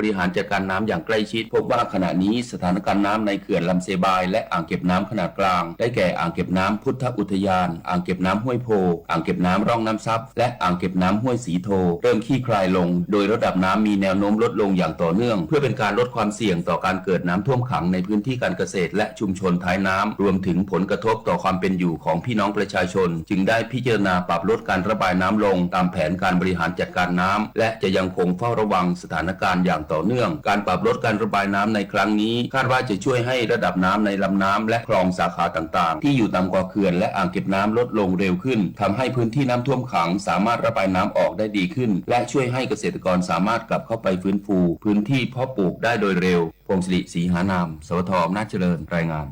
บริหารจัดการน้ำอย่างใกล้ชิด พบว่าขณะนี้สถานการณ์น้ำในเขื่อนลำเซบายและอ่างเก็บน้ำขนาดกลาง ได้แก่อ่างเก็บน้ำพุทธอุทยาน อ่างเก็บน้ำห้วยโพธิ์ อ่างเก็บน้ำร่องน้ำซับ และอ่างเก็บน้ำห้วยสีโท เริ่มคลี่คลายลง โดยระดับน้ำมีแนวโน้มลดลงอย่างต่อเนื่อง เพื่อเป็นการลดความเสี่ยงต่อการเกิดน้ำท่วมขังในพื้นที่การเกษตรและชุมชนท้ายน้ำ รวมถึงผลกระทบต่อความเป็นอยู่ของพี่น้องประชาชน จึงได้พิจารณาปรับลดการระบายน้ำลงตามแผนการบริหารจัดการน้ำ และจะยังคงเฝ้าระวังสถานการณ์อย่างต่อเนื่อง การปรับลดการระบายน้ำในครั้งนี้ คาดว่าจะช่วยให้ระดับน้ำในลำน้ำและคลองสาขาต่างๆ ที่อยู่ต่ำกว่าเขื่อนและอ่างเก็บน้ำลดลงเร็วขึ้น ทำให้พื้นที่น้ำท่วมขังสามารถระบายน้ำออกได้ดีขึ้น และช่วยให้เกษตรกรสามารถกลับเข้าไปฟื้นฟูพื้นที่เพาะปลูกได้โดยเร็ว พงศิริ ศรีหานาม สวท อำนาจเจริญ รายงาน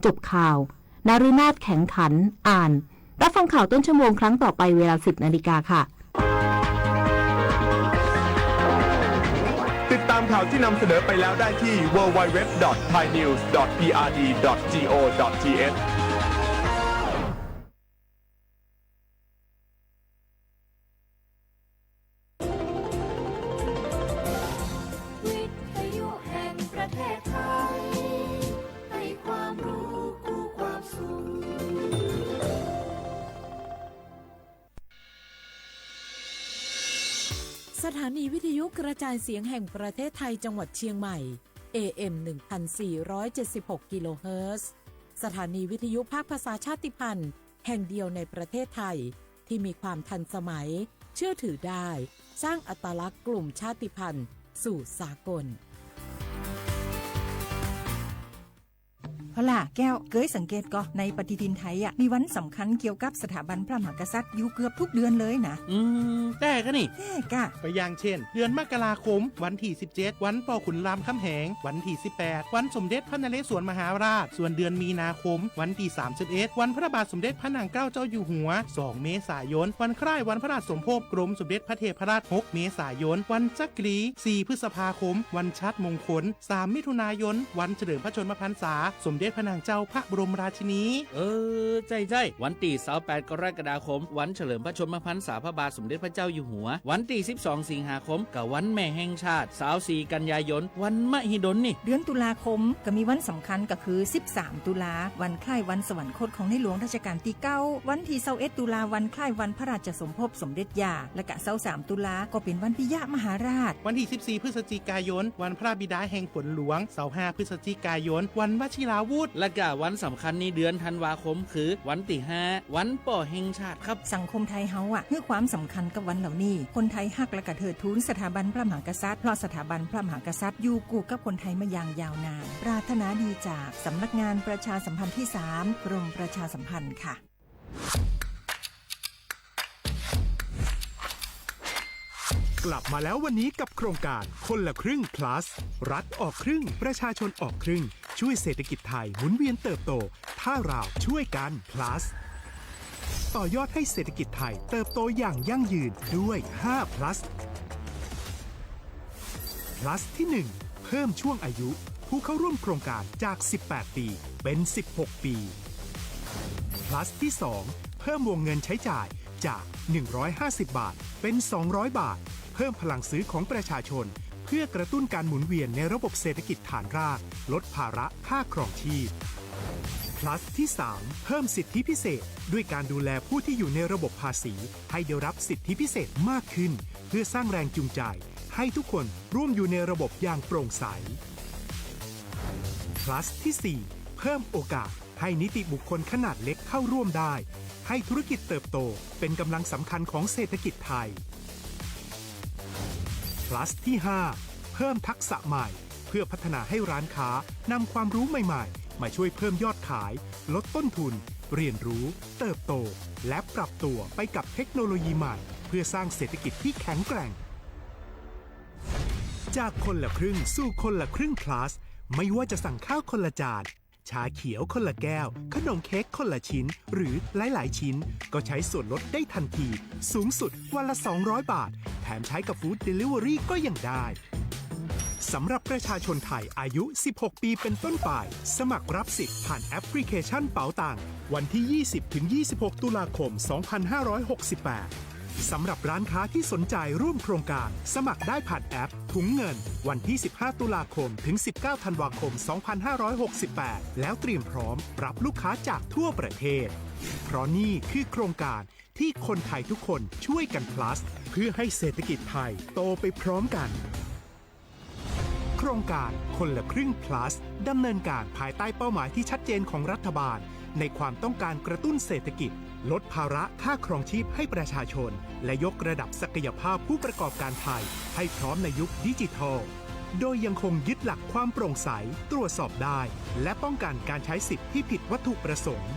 จบข่าว นฤนาถ แข็งขัน อ่าน รับฟังข่าวต้นชั่วโมงครั้งต่อไปเวลา สิบนาฬิกาค่ะ ติดตามข่าวที่นำเสนอไปแล้วได้ที่ ดับเบิลยู ดับเบิลยู ดับเบิลยู ดอท ไทยนิวส์ ดอท พีอาร์ดี ดอท จีโอ ดอท ทีเอช วิทยุแห่งประเทศไทย ให้ความรู้คู่ความสุข สถานีวิทยุกระจายเสียงแห่งประเทศไทยจังหวัดเชียงใหม่ เอเอ็ม หนึ่งพันสี่ร้อยเจ็ดสิบหก กิโลเฮิรตซ์ สถานีวิทยุภาคภาษาชาติพันธุ์แห่งเดียวในประเทศไทย ที่มีความทันสมัย เชื่อถือได้ สร้างอัตลักษณ์กลุ่มชาติพันธุ์สู่สากล พอล่ะแก้ว เกยสังเกตก่อ ในปฏิทินไทยอะ มีวันสำคัญเกี่ยวกับสถาบันพระมหากษัตริย์อยู่เกือบทุกเดือนเลยนะ อืม แต่ก็นี่ แต่กะ ก็อย่างเช่น เดือนมกราคม วันที่สิบเจ็ด วันปอขุนรามคำแหง วันที่สิบแปด วันสมเด็จพระนเรศวรมหาราช ส่วนเดือนมีนาคม วันที่สามสิบเอ็ด วันพระบาทสมเด็จพระนางเกล้าเจ้าอยู่หัว สองเมษายน วันคล้ายวันพระราชสมภพกรมสมเด็จพระเทพรัตน์ หกเมษายน วันจักรี สี่พฤษภาคม วันชาติมงคล สามมิถุนายน วันเฉลิมพระชนมพรรษา สมเด็จพระนางเจ้าพระบรมราชินี เออ ใจ้ๆ วันตี้ซาวแปดกรกฎาคม วันเฉลิมพระชนมพรรษาพระบาทสมเด็จพระเจ้าอยู่หัว วันตี้สิบสองสิงหาคม กะวันแม่แห่งชาติ ซาวสี่กันยายน วันมหิดลนี่ เดือนตุลาคม กะมีวันสำคัญกะคือ สิบสามตุลา วันคล้ายวันสวรรคตของในหลวงรัชกาลตี้เก้า วันตี้ซาวเอ็ดตุลา วันคล้ายวันพระราชสมภพสมเด็จย่า และกะซาวสามตุลา ก็เป๋นวันปิยมหาราช วันตี้สิบสี่พฤศจิกายน วันพระบิดาแห่งฝนหลวง ซาวห้าพฤศจิกายน วันวชิราวุธ และกะวันสำคัญในเดือนธันวาคมคือ วันตี้ห้า วันป้อแห่งชาติครับ สังคมไทยเฮาอะ หื้อความสำคัญกับวันเหล่านี้ คนไทยฮักและกะเทิดทูนสถาบันพระมหากษัตริย์ เพราะสถาบันพระมหากษัตริย์อยู่คู่กับคนไทยมาอย่างยาวนาน ปรารถนาดีจากสำนักงานประชาสัมพันธ์ที่สาม กรมประชาสัมพันธ์ค่ะ กลับมาแล้ววันนี้กับโครงการคนละครึ่ง plus รัฐออกครึ่ง ประชาชนออกครึ่ง ช่วยเศรษฐกิจไทยหมุนเวียนเติบโต ถ้าเราช่วยกัน plus ต่อยอดให้เศรษฐกิจไทยเติบโตอย่างยั่งยืนด้วย ห้า plus plus ที่ หนึ่ง เพิ่มช่วงอายุผู้เข้าร่วมโครงการจาก สิบแปด ปี เป็น สิบหก ปี plus ที่ สอง เพิ่มวงเงินใช้จ่ายจาก หนึ่งร้อยห้าสิบ บาท เป็น สองร้อย บาท เพิ่มพลังซื้อของประชาชน เพื่อกระตุ้นการหมุนเวียนในระบบเศรษฐกิจฐานราก ลดภาระค่าครองชีพ plus ที่ สาม เพิ่มสิทธิพิเศษ ด้วยการดูแลผู้ที่อยู่ในระบบภาษี ให้ได้รับสิทธิพิเศษมากขึ้น เพื่อสร้างแรงจูงใจ ให้ทุกคนร่วมอยู่ในระบบอย่างโปร่งใส plus ที่ สี่ เพิ่มโอกาสให้นิติบุคคลขนาดเล็กเข้าร่วมได้ ให้ธุรกิจเติบโตเป็นกำลังสำคัญของเศรษฐกิจไทย plus ที่ ห้า เพิ่มทักษะใหม่ เพื่อพัฒนาให้ร้านค้านำความรู้ใหม่ๆ มาช่วยเพิ่มยอดขาย ลดต้นทุน เรียนรู้ เติบโต และปรับตัวไปกับเทคโนโลยีใหม่ เพื่อสร้างเศรษฐกิจที่แข็งแกร่ง จากคนละครึ่งสู่คนละครึ่ง plus ไม่ว่าจะสั่งข้าวคนละจาน ชาเขียวคนละแก้ว ขนมเค้กคนละชิ้น หรือหลายๆ ชิ้น ก็ใช้ส่วนลดได้ทันที สูงสุดวันละ สองร้อย บาท แถมใช้กับ Food Delivery ก็ยังได้ สำหรับประชาชนไทยอายุ สิบหก ปีเป็นต้นไป สมัครรับสิทธิ์ผ่านแอปพลิเคชันเป๋าตัง วันที่ ยี่สิบ ถึง ยี่สิบหก ตุลาคม สองพันห้าร้อยหกสิบแปด สำหรับร้านค้าที่สนใจร่วมโครงการ สมัครได้ผ่านแอปถุงเงิน วันที่ สิบห้า ตุลาคม ถึง สิบเก้า ธันวาคม สองพันห้าร้อยหกสิบแปด แล้วเตรียมพร้อมรับลูกค้าจากทั่วประเทศ เพราะนี่คือโครงการที่คนไทยทุกคนช่วยกัน plus เพื่อให้เศรษฐกิจไทยโตไปพร้อมกัน โครงการคนละครึ่ง plus ดำเนินการภายใต้เป้าหมายที่ชัดเจนของรัฐบาล ในความต้องการกระตุ้นเศรษฐกิจ ลดภาระค่าครองชีพให้ประชาชน และยกระดับศักยภาพผู้ประกอบการไทย ให้พร้อมในยุคดิจิทัล โดยยังคงยึดหลักความโปร่งใส ตรวจสอบได้ และป้องกันการใช้สิทธิ์ที่ผิดวัตถุประสงค์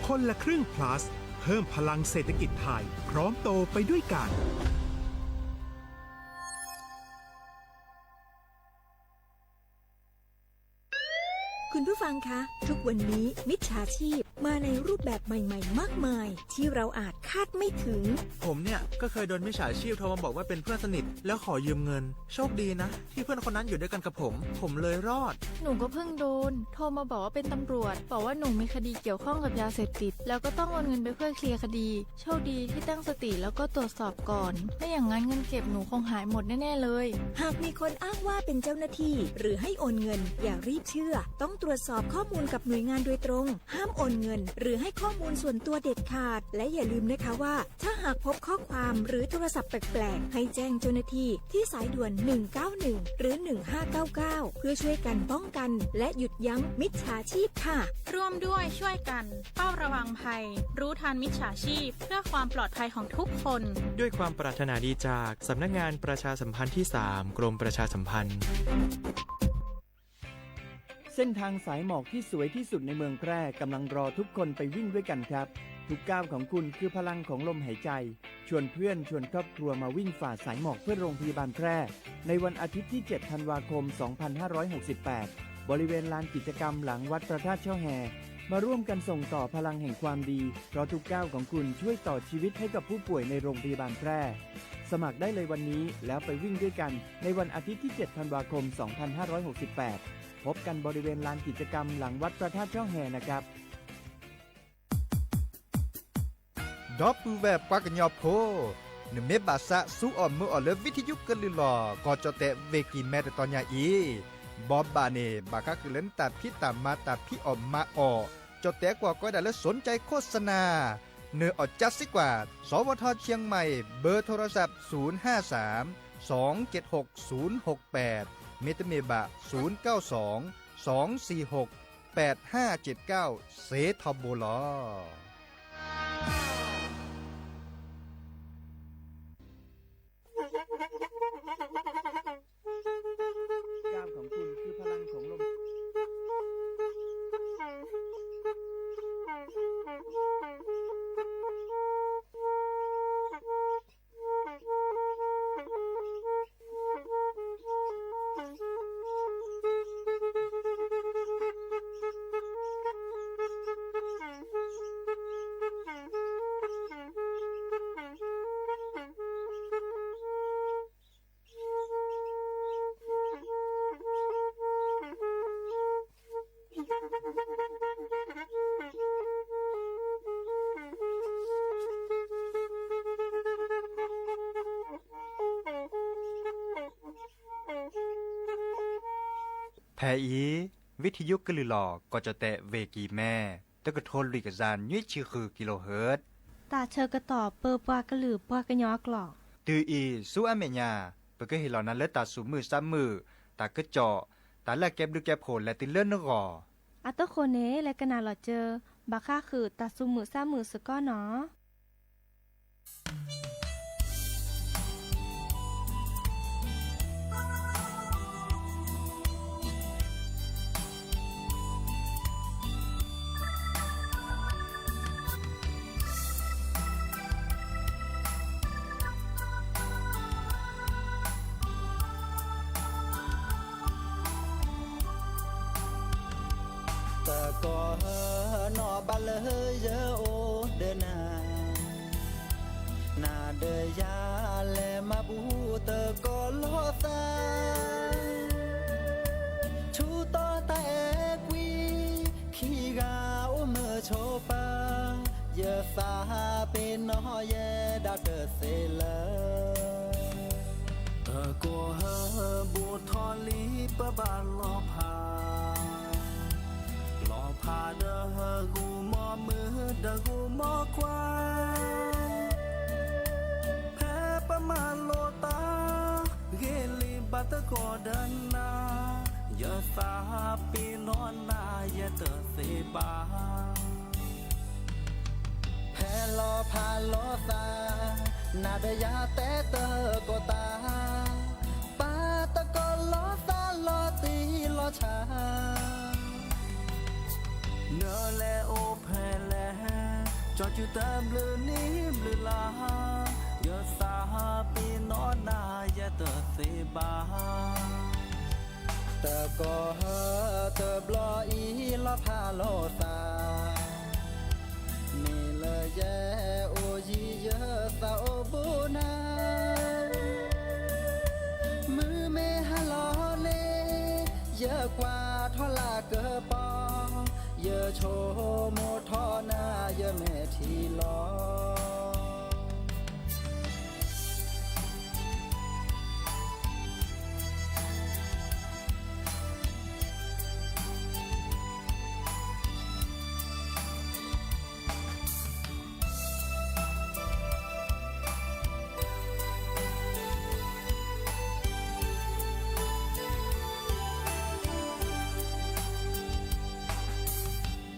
คนละครึ่ง plus เพิ่มพลังเศรษฐกิจไทย พร้อมโตไปด้วยกัน คุณผู้ฟังคะ ทุกวันนี้มิจฉาชีพมาในรูปแบบใหม่ๆ มากมาย ที่เราอาจคาดไม่ถึง ผมเนี่ยก็เคยโดนมิจฉาชีพโทรมาบอกว่าเป็นเพื่อนสนิทแล้วขอยืมเงิน โชคดีนะที่เพื่อนคนนั้นอยู่ด้วยกันกับผม ผมเลยรอด หนูก็เพิ่งโดน โทรมาบอกว่าเป็นตำรวจ บอกว่าหนูมีคดีเกี่ยวข้องกับยาเสพติด แล้วก็ต้องโอนเงินไปเพื่อเคลียร์คดี โชคดีที่ตั้งสติแล้วก็ตรวจสอบก่อน ไม่อย่างนั้นเงินเก็บหนูคงหายหมดแน่ๆ เลย หากมีคนอ้างว่าเป็นเจ้าหน้าที่ หรือให้โอนเงิน อย่ารีบเชื่อ ต้องตรวจสอบข้อมูลกับหน่วยงานโดยตรง ห้ามโอนเงิน หรือให้ข้อมูลส่วนตัวเด็ดขาด และอย่าลืมนะคะว่า ถ้าหากพบข้อความหรือโทรศัพท์แปลกๆ ให้แจ้งเจ้าหน้าที่ที่สายด่วน หนึ่งเก้าหนึ่ง หรือ หนึ่งห้าเก้าเก้า เพื่อช่วยกันป้องกัน และหยุดยั้งมิจฉาชีพค่ะ ร่วมด้วยช่วยกัน เฝ้าระวังภัย รู้ทันมิจฉาชีพ เพื่อความปลอดภัยของทุกคน ด้วยความปรารถนาดีจากสำนักงานประชาสัมพันธ์ที่ สาม กรมประชาสัมพันธ์ เส้นทางสายหมอกที่สวยที่สุดในเมืองแพร่กำลังรอทุกคนไปวิ่งด้วยกันครับ ทุกก้าวของคุณคือพลังของลมหายใจ ชวนเพื่อนชวนครอบครัวมาวิ่งฝ่าสายหมอกเพื่อโรงพยาบาลแพร่ ในวันอาทิตย์ที่ เจ็ด ธันวาคม สองพันห้าร้อยหกสิบแปด บริเวณลานกิจกรรมหลังวัดพระธาตุช่อแฮ มาร่วมกันส่งต่อพลังแห่งความดี เพราะทุกก้าวของคุณช่วยต่อชีวิตให้กับผู้ป่วยในโรงพยาบาลแพร่ สมัครได้เลยวันนี้ แล้วไปวิ่งด้วยกัน ในวันอาทิตย์ที่ เจ็ด ธันวาคม สองพันห้าร้อยหกสิบแปด พบกันบริเวณลานกิจกรรมหลังวัดพระธาตุช่อแฮนะครับ ဒီပုၢ်ဝဲၢ်ပှၤကညီဖိ, နမ့ၢ်ဘၣ်သးစူအီၣ်မုာ်အီၣ်လၢ ဝံထယုကလုၢ်လီၤ ကီၢ်ကၠီၣ်တဲာ် ဝ့ၢ်ကံၢ်မဲ တတီၤညါအံၤ, ဘီဘၣ်န့ၣ် ဘၣ်ဃးက့ၤလၢနတၢ်ဖံးတၢ်မၤတၢ်ဖံးအီၣ်မၤအီၣ်, ကၠီၣ်တဲာ်ကွၢ်ကီဒၣ်လၢ สนใจโฆษณา နၢ်အီၣ်ကၠါစ့ၢ်ကီး, สวท เชียงใหม่ เบอร์โทรศัพท์ ศูนย์ห้าสาม สองเจ็ดหก ศูนย์หกแปด မ့တမ့ၢ်ဘၣ် ศูนย์เก้าสอง สองสี่หก แปดห้าเจ็ดเก้า စ့ထီဘိလီၤ. ဖဲအံၤ ဝံထယုကလုၢ်လီၤ ကီၢ်ကၠီၣ်တဲာ် ဝ့ၢ်ကံၢ်မဲ တကထိလွံၢ်ကယၤနွံဆံဃု kilohertz တၢ်ဆၢကတီၢ်ပၢပှၤကလုာ်ပှၤကညီအကျိာ်. တုၤအံၤဆူအမဲာ်ညါ ပကဟ့ၣ်လီၤနၤလၢတၢ်သူၣ်မုာ်သးမုာ်, တၢ်ကစီၣ်, တၢ်လၢအကဲဘျုးကဲဖှိၣ်လဲၤတုၤလၢနဂီၢ်. အတဃိန့ၣ် လဲၤကနၣ်လီၤစၢၤ ဘၣ်ဃးဃုာ်တၢ်သူၣ်မုာ်သးမုာ်စ့ၢ်ကီးနီၤ. တကီၢ်ဟၢနီၢ်ဘၣ်လၢယအိၣ်ဒီးနၤ, နၤဒီးယၤလဲၤမၤဘူၣ်တကီၢ်လီၤသး, ဆူတီတၢ်အဲၣ်ကွံ ခံဂၤအိၣ်မုာ်ဆိးပၢၤ, ယသးပ့ၤနီၣ် သ့လၢ တကီၢ်ဟၢဘူးထီၣ်လံပဘၣ်လီၤဖး, လီၤဖးဒီးဂုာ်မီၢ်မုၢ်ဒီးဂုာ်မီၢ်ခွါ, ဖဲပမၤလိာ်သး ဂ့ၤလံဘၣ်သကိးဒီးနၤ, ယသးပ့ၤနီၣ်နၤယဲတသ့ဘၣ်. ဖဲလီၤဖးလိာ်သး, နၤဒီးယၤတဲတကိးသး, ပာ်သကိးလိာ်သးလီၤတံၢ်လီၤဆဲး, နလဲၤအိၣ်ဖဲလဲၣ်, ကၠီစုတဘျုးနံၣ်ဘျုးလါ, ယသးပ့ၤနီၣ်နၤယဲတသ့ဘၣ်. တကီၢ်ဟၢတဘျီအံၤလီၤဖးလိာ်သး, မ့ၢ်လၢယဲအိၣ်ယံၤယသးအိၣ်ဘူးနၤ, မုၢ်မ့ၢ်ဟါလီၤန့ၣ်, ယကွၢ်ထီၣ်လၢကပီၤ, ယဆိကမိၣ်ထီၣ်နၤယမဲာ်ထံလီၤ.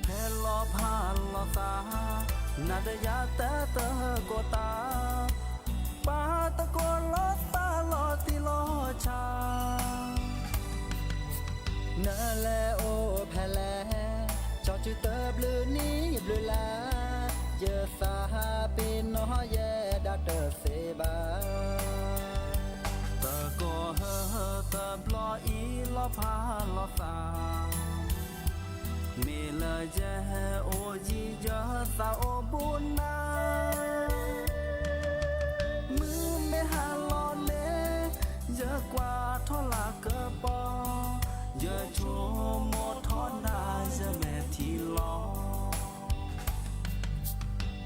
ဖဲလီၤဖးလိာ်သး, နၤဒီးယၤတဲတကိးသး, ပာ်သကိးလိာ်သးလီၤတံၢ်လီၤဆဲး, နလဲၤအိၣ်ဖဲလဲၣ်, ကၠီစုတဘျုးနံၣ်ဘျုးလါ, ယသးပ့ၤနီၣ်ယဲဒၣ်တသ့ဘၣ်. တကီၢ်ဟၢတဘျီအံၤလီၤဖးလိာ်သး, မ့ၢ်လၢယဲအိၣ်ယံၤယသးအိၣ်ဘူးနၤ, မုၢ်မ့ၢ်ဟါလီၤန့ၣ်, ယကွၢ်ထီၣ်လၢကပီၤ, ယဆိကမိၣ်ထီၣ်နၤယမဲာ်ထံလီၤ.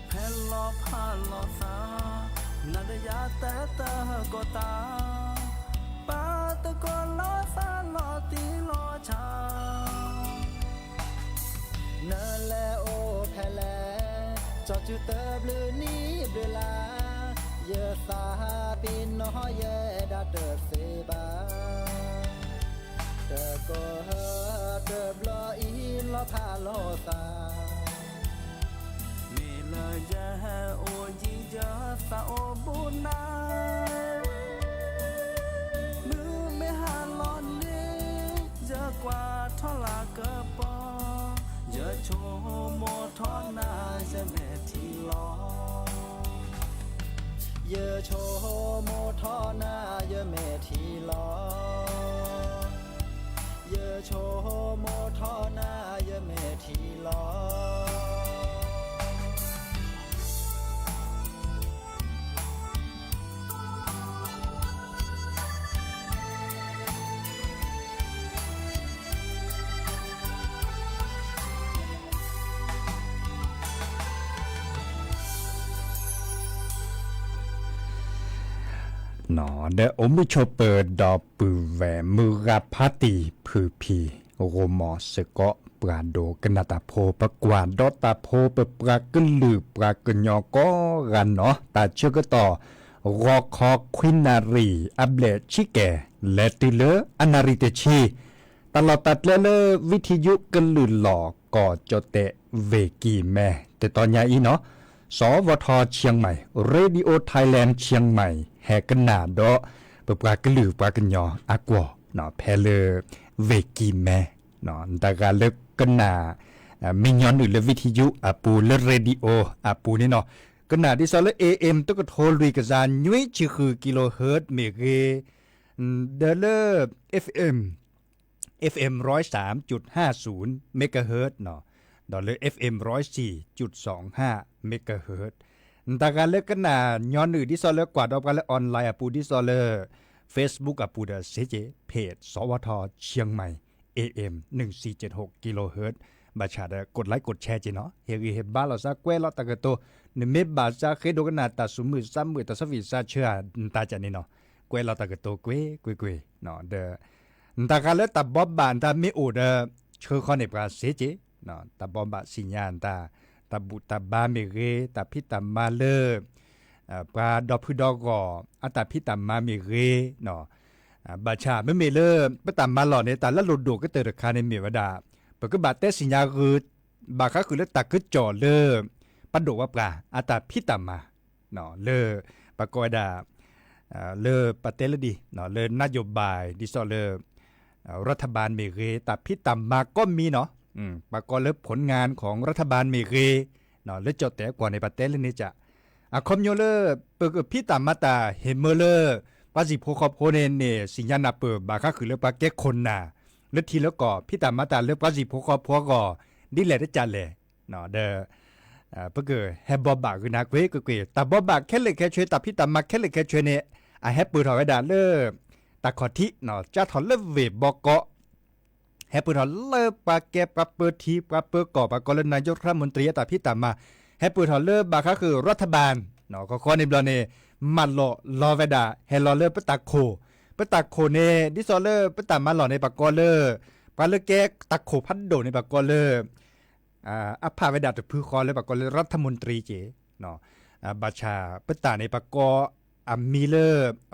ဖဲလီၤဖးလိာ်သး, နၤဒီးယၤတဲတကိးသး, ပာ်သကိးလိာ်သးလီၤတံၢ်လီၤဆဲး, နလဲၤအိၣ်ဖဲလဲၣ်, ကၠီစုတဘျုးနံၣ်ဘျုးလါ, ယသးပ့ၤနီၣ်ယဲဒၣ်တသ့ဘၣ်. တကီၢ်ဟၢတဘျီအံၤလီၤဖးလိာ်သး, မ့ၢ်လၢယဲအိၣ်ယံၤယသးအိၣ်ဘူးနၤ, မုၢ်မ့ၢ်ဟါလီၤန့ၣ်, ယကွၢ်ထီၣ်လၢကပီၤ, ယဆိကမိၣ်ထီၣ်နၤယမဲာ်ထံလီၤ. ယဆိကမိၣ်ထီၣ်နၤယမဲာ်ထံလီၤ. ယဆိကမိၣ်ထီၣ်နၤယမဲာ်ထံလီၤ. ဒီးအိၣ်မုာ်ဆိးပၢၤဒီပုၢ်ဝဲၢ် မုၢ်ဂၤဖါတံၢ် ဖုဖံ ဂိၢ်မီၢ်စ့ၢ်ကီး ပှၤဒိကနၣ်တၢ်ဖိ ပကွၢ်ဒီးတၢ်ဖိ ပပှၤကလုာ်ပှၤကညီကိးဂၤနီၢ် တၢ်ဆၢကတီၢ် ဂီၤခီခွံနၣ်ရံၣ် အဘျဲၣ်ဆံကဲၣ် လဲၤတုၤလၢအနၣ်ရံၣ်တဆံ တၢ်လီၢ်တၢ်ကျဲလၢ ဝံထံယုကလုာ်လီၤ ကီၢ်ကၠီၣ်တဲၣ် ဝ့ၢ်ကံၢ်မဲ တတီၤညါအံၤနီၢ် စီၤဝီၤထီၣ် ခၠၢၣ်မၢၣ် Radio Thailand ခၠၢၣ်မၢၣ် ဟဲကနၣ်ဒီး ပပှၤကလုာ်ပှၤကညီအကွီၢ် ဖဲလၢ ဝ့ၢ်ကံၢ်မဲ တဂၤလၢကနၣ် မ့ၢ်ညီနုၢ်လၢ ဝံထံယုအပူၤ လၢ radio အပူၤန့ၣ်နီၢ် ကနၣ်ဒ်သိးလၢ AM တကထိလွံၢ်ကယၤနွံဆံဃု kilohertz မ့ၢ်ဂ့ၤ ဒီးလၢ FM FM ร้อยสามจุดห้าศูนย์ megahertz ဒီးလၢ FM ร้อยสี่จุดสองห้า megahertz တဂၤလၢကနၣ်ညီနုၢ်ဒ်သိးလၢကွၢ်ဒီးပှၤလၢ online အပူၤဒ်သိးလၢ Facebook အပူၤဒီး စ့က့ page စီၤဝီၤထီၣ် ခၠၢၣ်မၢၣ် AM หนึ่งสี่เจ็ดหก kilohertz ဘၣ်ဆၣ်ဒီး ကွဲးလၢကွဲးဆဲက့နီၤ, ဟ့ၣ်ဂံၢ်ဟ့ၣ်ဘါလိာ်သး ကွဲးလီၤတၢ်ကတိၤ, နမ့ၢ်ဘၣ်သးဃ့ဒိကနၣ်တၢ်စူၤမုာ်သးမုာ် တၢ်ဆီဖံးသးဆၢဧါ နတၢ်ကၢ်န့ၣ်နီၤ, ကွဲးလီၤတၢ်ကတိၤကွ့ၢ်ကွ့ၢ်ကွ့ၢ်, ဒီး နတၢ်ဃးလၢတၢ်ဘိးဘၣ်နတၢ်မ့ၢ်အိၣ်ဒီး ဆှၢဃီန့ၢ်ပှၤစ့ၢ်ကီး, တၢ်ဘိးဘၣ်သ့ၣ်ညါနတၢ်, တၢ်ဘူၣ်တၢ်ဘါမ့ၢ်ဂ့ၤ, တၢ်ဖံးတၢ်မၤလၢ ပှၤဒီဖုဒီဂီၢ် အတၢ်ဖံးတၢ်မၤမ့ၢ်ဂ့ၤ, ဘၣ်ဆၣ်မ့မ့ၢ်လၢ ပတၢ်မၤလီၢ်န့ၣ် တၢ်လၢလိၣ်ဒိၣ်ကတၢၢ်တခါန့ၣ်မ့ၢ်ဝဲဒၣ် ပကဘၣ်တဲသ့ၣ်ညါဂ့ၤ ဘၣ်ဃးဃုာ်လၢတၢ်ကစီၣ်လၢ ပှၤဒိၣ်ဝဲပှၤ အတၢ်ဖံးတၢ်မၤ လၢ ပကိးဝဲဒၣ် လၢပတဲလၢဒ် လၢ นโยบาย ဒ်သိးလၢ รัฐบาล မ့ၢ်ဂ့ၤ တၢ်ဖံးတၢ်မၤကိးမံၤနီၤ, ပှၤကိးလၢ ผลงานของรัฐบาล မ့ၢ်ဂ့ၤ, လၢကၠီၣ်တဲာ်ကွီၢ်န့ၣ် ပတဲလၢန့ၣ်ကၢ်, အခီပညီလၢ ပကဖံးတၢ်မၤတၢ်ဟ့ၣ်မၢလၢ ပှၤစံၣ်ဖိဃီဖိန့ၣ်န့ၣ် သ့ၣ်ညါနၢ်ပၢၢ် ဘၣ်ဃးဃုာ်လၢပှၤကဲခိၣ်နၢ် လၢထံလၢကီၢ် ဖံးတၢ်မၤတၢ်လၢပှၤစံၣ်ဖိဃီဖိအဂီၢ် ဒ်လဲၣ်တကၢ်လဲၣ်, ဒီး ပကဟဲဘိးဘၣ်ဂ့ၤနၤကွ့ၢ်ကွ့ၢ်ကွ့ၢ် တၢ်ဘိးဘၣ်ခဲလၢာ်ခဲဆ့ တၢ်ဖံးတၢ်မၤခဲလၢာ်ခဲဆ့န့ၣ် အဟဲပၢၢ်ထီၣ်ဝဲဒၣ်လၢ တၢ်ခီၣ်ထံး ကၢ်ထီၣ်လၢဝ့ၢ်ဘီကီး ဟဲပၢၢ်ထီၣ်လၢပှၤကဲပှၤပၢထံပှၤပၢကီၢ် ပှၤကိးလၢ นายกรัฐมนตรี အတၢ်ဖံးတၢ်မၤ, ဟဲပၢၢ်ထီၣ်လၢဘၣ်ဃးဃုာ် รัฐบาล ဃီဃီန့ၣ်ဘျီန့ၣ် မၤလိာ်လီၤဝဲဒၣ် ဟဲလီၤလၢပတၢ်ခိၣ်, ပတၢ်ခိၣ်န့ၣ် ဒ်သိးလၢပတၢ်မၤလိာ်န့ၣ် ပှၤကိးလၢ ပှၤလၢကဲတၢ်ခိၣ်ဖးဒိၣ်န့ၣ် ပှၤကိးလၢ အဖးဝဲဒၣ်တဖုဃီလၢပှၤကိးလၢ รัฐมนตรี က့ၢ်, ဘၣ်ဆၣ်ပတၢ်န့ၣ် ပှၤကိးအမံၤလၢ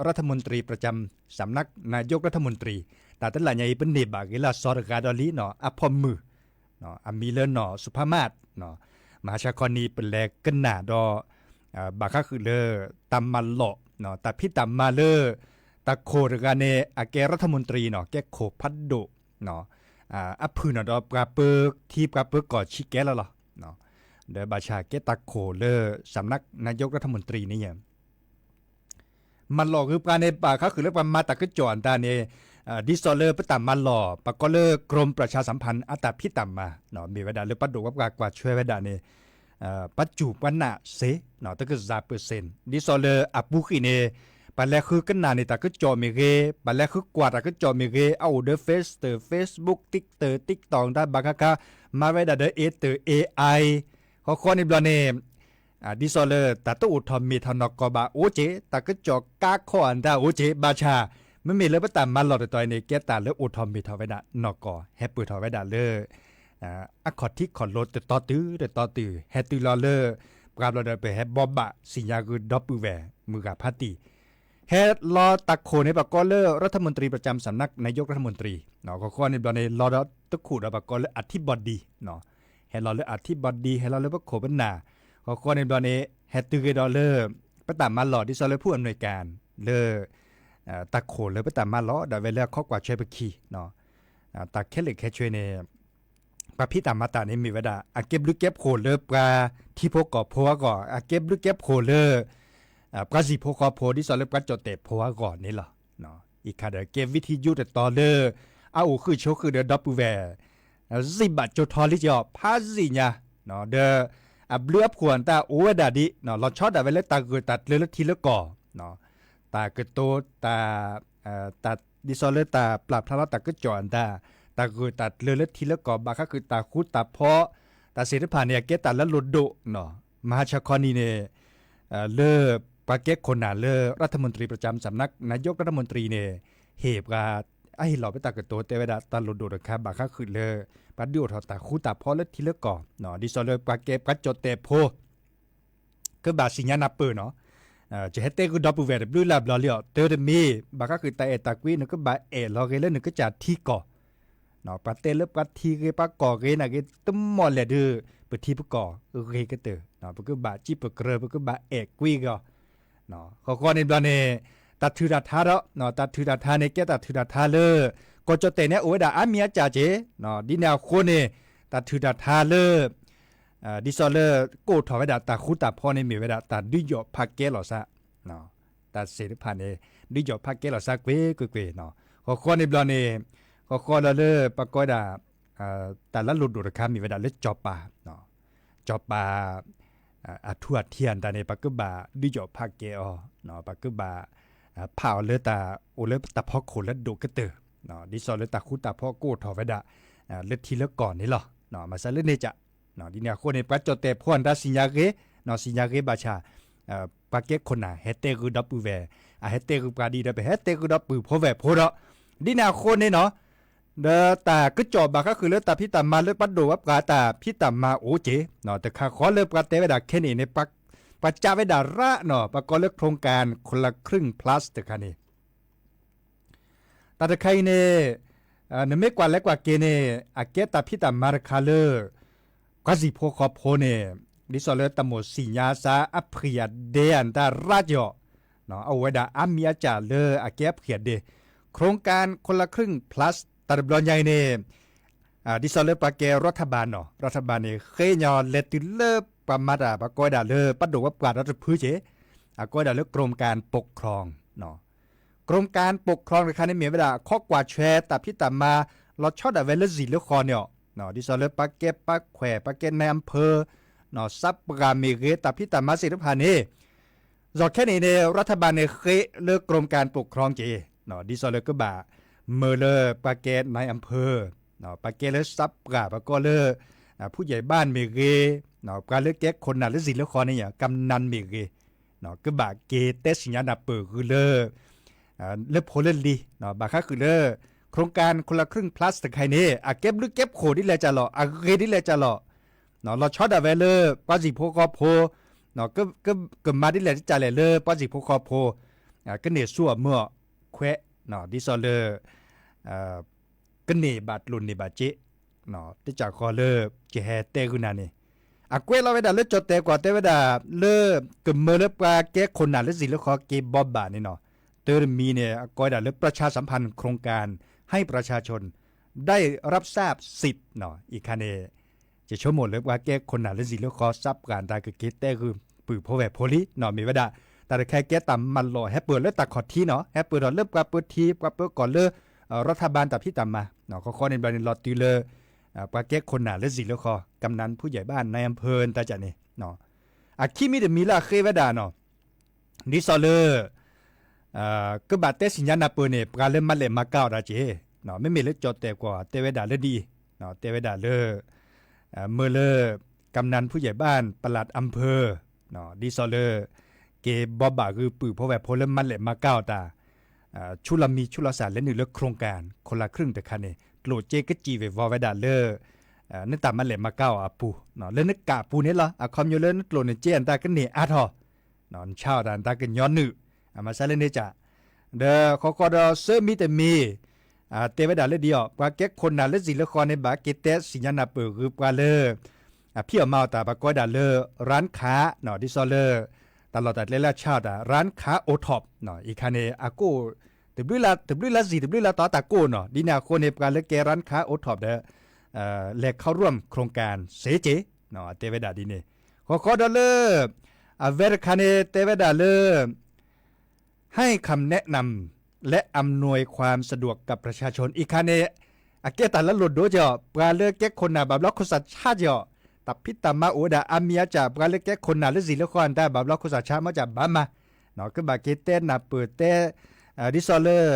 รัฐมนตรี ประจำสำนักนายกรัฐมนตรี တၢ်တလၢ်ညါအံၤ ပန့ၢ်ဘၣ်ဂ့ၤလၢအစီၤတဂၤဒီးလံနီၤ အဖီၣ်မုၢ် အမံၤလၢနီၢ် สุภามาศ မဟါဆါခီနံၤ ပလဲၤကနၣ်ဒီး ဘၣ်ဃးဃုာ်လၢ တၢ်မၤလိာ် တၢ်ဖံးတၢ်မၤလၢ တၢ်ခိၣ်တဂၤန့ၣ် အကဲ รัฐมนตรี နီၤ ကဲခိၣ်ဖးဒိၣ် အဖုၣ်နီၣ်ဒီးပှၤပၢထံပှၤပၢကီၢ်ဆံးကဲလီၤလီၤ. ဒီးဘၣ်ဆၣ်ကဲတၢ်ခိၣ်လၢ สำนักนายกรัฐมนตรี န့ၣ် မၤလိာ်ဂ့ၤပှၤန့ၣ် ဘၣ်ဃးဃုာ်လၢပှၤမၤတၢ်ကစီၣ်အတၢ်န့ၣ် ဒ်သိးလၢပတၢ်မၤလိာ် ပှၤကိးလၢ กรมประชาสัมพันธ์ အတၢ်ဖံးတၢ်မၤ မ့ၢ်ဝဲဒၣ်လၢပှၤဒိၣ်ဝဲပှၤကွၢ်ထွဲဝဲဒၣ်န့ၣ် ပှၤစူၢ်ပှၤနာ်စ့ၢ် တကစၢ်ပၢၢ်စ့ၢ် ဒ်သိးလၢအပူၤကွံာ်န့ၣ် ပှၤလဲၤဃုကနၣ်န့ၢ်တၢ်ကစီၣ်မ့ၢ်ဂ့ၤ ပှၤလဲၤဃုကွၢ်တၢ်ကစီၣ်မ့ၢ်ဂ့ၤ အအိၣ်ဒီး Face တၢၢ် Facebook, TikTok, TikTok တၢ်ဘၣ်ဃးခါ မၤဝဲဒၣ်ဒီး A တၢၢ် A I ဃီဃီန့ၣ်ဘျီန့ၣ် ဒ်သိးလၢတၢ်တအိၣ်ထီၣ်မ့ၢ်ထီၣ်နီၢ်ကီၢ်ဘၣ်အိၣ်က့ၤ တၢ်ကစီၣ်ကါခီအတၢ်အိၣ်က့ၤ ဘၣ်ဆၣ် မ့မ့ၢ်လၢပတၢ်မၤလိာ်တတီၤအံၤန့ၣ် ကဲတၢ်လၢအိၣ်ထီၣ်မ့ၢ်ထီၣ်ဝဲဒၣ်နီၢ်ကီၢ် ဟဲပၢၢ်ထီၣ်ဝဲဒၣ်လၢ အခီၣ်ထံးခီၣ်လိၤတတီၤတုၤတတီၤတုၤ ဟဲတုၤလီၤလၢ ပှၤဘျီဒီးပဟဲဘိးဘၣ်သ့ၣ်ညါဂ့ၤဒီပုၢ်ဝဲၢ် မုၢ်ဂၤဖးတံၢ် ဟဲလီၤတၢ်ခိၣ်န့ၣ် ပှၤကိးလၢ รัฐมนตรีประจำสำนักนายกรัฐมนตรี ဃီဃီန့ၣ်ဘျီန့ၣ် လီၤဒီးတခိၣ်ဒီးပှၤကိးလၢ อธิบดี နီၤ ဟဲလီၤလၢအထံဘီဒံ ဟဲလီၤလၢပခိၣ်ပနၢ် ဃီဃီန့ၣ်ဘျီန့ၣ် ဟဲတုၤဂ့ၤဒီးလၢ ပတၢ်မၤလိာ် ဒ်သိးလၢ ผู้อำนวยการ လၢ တၢ်ခိၣ်လၢပတၢ်မၤလိာ် ဒီးဝဲလၢအခီကွၢ်ထွဲပခံ တၢ်ခဲလၢာ်ခဲဆ့န့ၣ် ပှၤဖံးတၢ်မၤတၢ်န့ၣ်မ့ၢ်ဝဲဒၣ် အကဲဘျုးကဲဖှိၣ်လၢပှၤထံဖိကီၢ်ဖိအဂီၢ် အကဲဘျုးကဲဖှိၣ်လၢ ပှၤစံၣ်ဖိဃီဖိ ဒ်သိးလၢပှၤကၠီၣ်တဲၣ်ဖိအဂီၢ်န့ၣ်လီၤ. အံၤခါဒီးကဲ วิทยุ တတီၤလၢ အအိၣ်ဃုာ်ဆိးဃုာ်ဒီးဒီပုၢ်ဝဲၢ် စံးဘၣ်ကၠိထီလံကီး ဖးစံၣ်ညါ ဒီး အဘျုးအဖှိၣ်အတၢ်အိၣ်ဝဲဒၣ်ဒ် လီၤဆီဒၣ်ဝဲလၢတၢ်ဂၢၢ်တၢ်ကျၢၤလၢထံလၢကီၢ် တၢ်ကတိၤ တၢ် ဒ်သိးလၢတၢ်ပျၢ်ဖျါလီၤတၢ်ကစီၣ်အတၢ် တၢ်ဂၢၢ်တၢ်ကျၢၤလၢထံလၢကီၢ် ဘၣ်ဃးဃုာ်တၢ်ဃူတၢ်ဖိး တၢ်သ့ၣ်တဖၣ်န့ၣ် အကဲတၢ်လၢလိၣ်ဒိၣ် မဟါဆါခီနံၤန့ၣ် လၢပှၤကဲခိၣ်နၢ်လၢ รัฐมนตรีประจำสำนักนายกรัฐมนตรี န့ၣ် ဟ့ၣ်ပှၤ အဟ့ၣ်လီၤပတၢ်ကတိၤတဲဝဲဒၣ်တၢ်လိၣ်ဒိၣ်တခါ ဘၣ်ဃးဃုာ်လၢ ပှၤဒုးအိၣ်ထီၣ်တၢ်ဃူတၢ်ဖိးလၢထံလၢကီၢ် ဒ်သိးလၢပှၤကဲပှၤကၠီၣ်တဲၣ်ဖိ ကဘၣ်သ့ၣ်ညါနၢ်ပၢၢ်နီၤ, ယဟဲတဲဂ့ၤဒီပုၢ်ဝဲၢ်တဘျုးလၢ်ဘျီလံအီၤ တၢ်တမ့ၢ် ဘၣ်ဃးဃုာ်တၢ်အဲၣ်တၢ်ကွံ နကဘၣ်အဲၣ်လီၤဂ့ၤလၢနကစၢ်ထံကီၢ် ပှၤတဲလၢပှၤထံဂ့ၤ ပှၤကီၢ်ဂ့ၤ နာ်ဂ့ၤ တမီၢ်လဲၣ်ဒီး ပထံပကီၢ်ဂ့ၤကတၢၢ် ပကဘၣ်စံးပကြၢး ပကဘၣ်အဲၣ်ကွံကီၢ် ဃီဃီန့ၣ်ဘျီန့ၣ် တၢ်ထုးတၢ်ထါဒီး တၢ်ထုးတၢ်ထါန့ၣ် ကဲတၢ်ထုးတၢ်ထါလၢ ကီၢ်ကၠီၣ်တဲၣ်န့ၣ် အိၣ်ဝဲဒၣ်အါမံၤအါစှၤက့ၤ ဒ်န့ၣ်အဃိန့ၣ် တၢ်ထုးတၢ်ထါလၢ ဒ်သိးလၢ ကအိၣ်ထီၣ်ဝဲဒၣ်တၢ်ဃူတၢ်ဖိးန့ၣ် မ့ၢ်ဝဲဒၣ်တၢ်ဒုးယီၣ်ဖးကဲလီၤသး တၢ်သ့ၣ်တဖၣ်န့ၣ် ဒုးယီၣ်ဖးကဲလီၤသးကွ့ၢ်ကွ့ၢ်ကွ့ၢ် ဃီဃီန့ၣ်ဘျီန့ၣ် ဃီဃီလၢလၢပှၤကိးဝဲဒၣ် တၢ်လၢလိၣ်ဒိၣ်တခါမ့ၢ်ဝဲဒၣ်လၢကၠီၤပၤ ကၠီၤပၤ အထူအထံအတၢ်န့ၣ် ပကဘၣ်ဒုးယီၣ်ဖးကဲအီၤ ပကဘၣ် ဖးအီၤလၢတၢ်အိၣ်လၢတၢ်ဖီခိၣ်လၢဒိၣ်ကတၢၢ် ဒ်သိးလၢတၢ်ဃူတၢ်ဖိးကအိၣ်ထီၣ်ဝဲဒၣ် လၢထံလၢကီၢ်န့ၣ်လီၤ. မၤစၢၤလၢန့ၣ်ကၠး, ဒ်န့ၣ်အဃိန့ၣ် ပှၤကၠီၣ်တဲာ်ဖိအတၢ်စံၣ်ညါဂ့ၤ, စံၣ်ညါဂ့ၤဘၣ်ဆၣ် ပှၤကဲခိၣ်နၢ်ဟဲတဲဂုာ်ဒီပုၢ်ဝဲၢ်, အဟဲတဲဂုာ်ပှၤဒ်ဒီး ပဟဲတဲဂုာ်ဒီပုၢ်ဖိဝဲၢ်ဖိဒီး, ဒ်န့ၣ်အဃိန့ၣ်နီၤ, ဒီးတၢ်ကစီၣ်ဘၣ်ဃးဃုာ်လၢတၢ်ဖံးတၢ်မၤလၢပှၤဒိၣ်ဝဲပှၤတၢ်ဖံးတၢ်မၤအိၣ်က့ၤ, တခါဃီလၢပှၤတဲဝဲဒၣ်ခဲန့ၣ်န့ၣ် ပှၤကးဝဲဒၣ်ရၣ်နီၤ, ပှၤကိးလၢ โครงการคนละครึ่ง plus တခါန့ၣ် တၢ်တခါအံၤန့ၣ် နမ့ၢ်ကွၢ်လဲၤကွၢ်က့ၤန့ၣ် အကဲတၢ်ဖံးတၢ်မၤတခါလၢ ပှၤစံၣ်ဖိဃီဖိန့ၣ် ဒ်သိးလၢတၢ်မိၣ်စံၣ်ညါစါအဖှံၣ်အဒဲအတၢ်ရၣ်က့ၤအီၤ, အဝဲဒၣ်အါမံၤအါကၠၢ်လၢအကဲအဖှံၣ်အဒဲ, โครงการคนละครึ่ง plus တၢ်တဘျီညါအံၤန့ၣ် ဒ်သိးလၢပှၤကဲ รัฐบาล နီၤ, รัฐบาล န့ၣ် ဃ့ညီလဲၤတုၤလၢပှၤမၤတၢ် ပှၤကိးဝဲဒၣ်လၢပှၤဒိၣ်ဝဲပှၤဒီတဖုက့ၤ, အကိးဝဲဒၣ်လၢ โครงการปกครอง နီၤ. โครงการปกครอง တခါန့ၣ်မ့ၢ်ဝဲဒၣ် ခီကွၢ်ဆွဲတၢ်ဖံးတၢ်မၤ လီၤဆီဒၣ်ဝဲလၢစံၣ်လၢဃီန့ၣ်လီၤ. ဒ်သိးလၢပှၤကဲပှၤခွဲး ပှၤကဲ นายอำเภอ စးပှၢ်မ့ၢ်ဂ့ၤ တၢ်ဖံးတၢ်မၤသ့ၣ်တဖၣ်န့ၣ် ယီၤခဲန့ၣ်န့ၣ် รัฐบาล န့ၣ် ဃ့လၢ โครงการปกครอง က့ၤ, ဒ်သိးလၢကဘၣ်မၢလၢပှၤကဲ นายอำเภอ ပှၤကဲလၢစးပှၢ် ပှၤကိးလၢ ผู้ใหญ่บ้าน မ့ၢ်ဂ့ၤ, ပှၤလၢကဲခိၣ်နၢ်လၢစံၣ်လၢဃီန့ၣ် กำนัน မ့ၢ်ဂ့ၤ, ကဘၣ်က့ၤတဲစံၣ်ညါနၢ်ပၢၢ်ဂုာ်လၢ လၢဖိလၢလံၤ, ဘၣ်ဃးဃုာ်လၢ โครงการคนละครึ่ง plus တခါအံၤန့ၣ် အကဲဘျုးကဲဖှိၣ်ဒ်လဲၣ်ကၢ်လီၤ, အဂ့ၤဒ်လဲၣ်ကၢ်လီၤ, လီၤဆီဒၣ်ဝဲလၢပှၤစံၣ်ဖိဃီဖိ, ကမၤဒ်လဲၣ်ကၢ်လဲၣ်လၢပှၤစံၣ်ဖိဃီဖိ ကန့ၢ်ဆူၣ်အမုာ်အခွဲး, ဒ်သိးလၢ ကန့ၢ်ဘၣ်ကျိၣ်န့ၢ်ဘၣ်စ့, တကးဃီလၢ ယဟဲတဲဂုာ်နၤန့ၣ် အကွဲးလီၤဝဲဒၣ်လၢကၠီၣ်တဲာ်ကွၢ်တဲဝဲဒၣ်လၢ ကမၢလၢပှၤကဲခိၣ်နၢ်လၢစံၣ်လၢဃီက့ၤဘီဘၣ်န့ၣ်နီၤ, တၢ်တမံၤန့ၣ် အကိးဝဲဒၣ်လၢ ประชาสัมพันธ์โครงการให้ประชาชนได้รับทราบสิทธิ์ နီၤ, အံၤခါန့ၣ် ယဆိကမိၣ်လၢပှၤကဲခိၣ်နၢ်လၢစံၣ်လၢဃီ စးပှၢ်တၢ်ကက့ၤတဲဂုာ်ပုၢ်ဖိဝဲၢ်ဖိလံနီၤ, မ့ၢ်ဝဲဒၣ် တၢ်တခါကဲတၢ်မၤလိာ်ဟဲပၢၢ်လၢတၢ်ခီၣ်ထံးနီၤ, ဟဲပၢၢ်ထီၣ်လၢပှၤပၢထံ ပှၤပၢကီၢ်လၢ รัฐบาล တၢ်ဖံးတၢ်မၤ, ဃီဃီန့ၣ်ဘျီန့ၣ် လီၤတုၤလၢ ပှၤကဲခိၣ်နၢ်လၢစံၣ်လၢဃီ กำนัน ผู้ใหญ่บ้าน นายอำเภอ တၢ်ကၢ်န့ၣ်, အခံမံၤတမံၤလၢအဃ့ဝဲဒၣ်နီၤ, ဒ်သိးလၢ ကဘၣ်တဲစံၣ်ညါနၢ်ပၢၢ်န့ၣ် ပှၤလၢမၤလဲၣ်မၤကၤအီၤတၢ်က့ၤ, မ့မ့ၢ်လၢကၠီၣ်တဲာ်ကွၢ်တဲဝဲဒၣ်လၢဒ်အံၤ, တဲဝဲဒၣ်လၢ မၢလၢ กำนัน ผู้ใหญ่บ้าน ปลัดอำเภอ ဒ်သိးလၢ က့ၤဘီဘၣ်ဂုာ်ပုၢ်ဖိဝဲၢ်ဖိလၢမၤလဲၣ်မၤကၤအီၤတၢ် ဆူလီၤမံဆူလီၤစၢ်လဲၤနုာ်လၢ โครงการคนละครึ่ง တခါန့ၣ် ကျိၣ်စ့ကစံၣ်ဝ့ၤဝီၤဝဲဒၣ်လၢ နတၢ်မၤလဲၣ်မၤကၤအီၤအပူၤ, လၢနကးအပူၤန့ၣ်လီၤ, အခီပညီလၢနကျိၣ်နစ့အတၢ်ကန့ၢ်အါထီၣ်, နဆါအီၤတၢ်နတၢ်ကညီနုာ်, အမၤစၢၤလၢန့ၣ်ကၢ်, ဒီးဃီဃီဒီးဆၢမံၤတမံၤ တဲဝဲဒၣ်လၢဒ်အံၤ, ပှၤကဲခိၣ်နၢ်လၢစံၣ်လၢဃီန့ၣ် ဘၣ်က့ၤတဲစံၣ်ညါနၢ်ပၢၢ်ဂုာ်ပှၤလၢ အဖံးအီၣ်မၤအီၣ်တၢ် ပှၤကိးဝဲဒၣ်လၢ ร้านค้า နီၤ, ဒ်သိးလၢ တၢ်လီၢ်တၢ်ကျဲလၢအဆါအီၤတၢ် ร้านค้า โอท็อป နီၤ, အံၤခါန့ၣ် အကိၣ် တဘျုးလါ တဘျုးလါစံၣ် တဘျုးလါတီၤတၢ်ကိၣ်နီၤ, ဒ်န့ၣ်အဃိန့ၣ် ပှၤလၢကဲ ร้านค้า โอท็อป ဒီး လဲၤเข้าร่วมโครงการ စ့က့ၤ, တဲဝဲဒၣ်ဒ်န့ၣ်, ဃီဃီဒီးလၢ အဝဲတခါန့ၣ် တဲဝဲဒၣ်လၢ ให้คำแนะนำและอำนวยความสะดวกกับประชาชน အံၤခါန့ၣ် အကဲတၢ်လၢလိၣ်ဒိက့ၤအီၤ, ပှၤလၢကဲခိၣ်နၢ်ဘၣ်ဘျီခိၣ်စၢ်ဆါက့ၤအီၤ, တၢ်ဖံးတၢ်မၤအိၣ်ဝဲဒၣ်အါမံၤအါကၢ်, ပှၤလၢကဲခိၣ်နၢ်လၢစံၣ်လၢဃီတၢ်ဘၣ်ဘျီခိၣ်စၢ်ဆါ မ့ၢ်ကၢ်ဘၣ်မၤ, ကဘၣ်က့ၤတဲနၢ်ပၢၢ်တဲ ဒ်သိးလၢ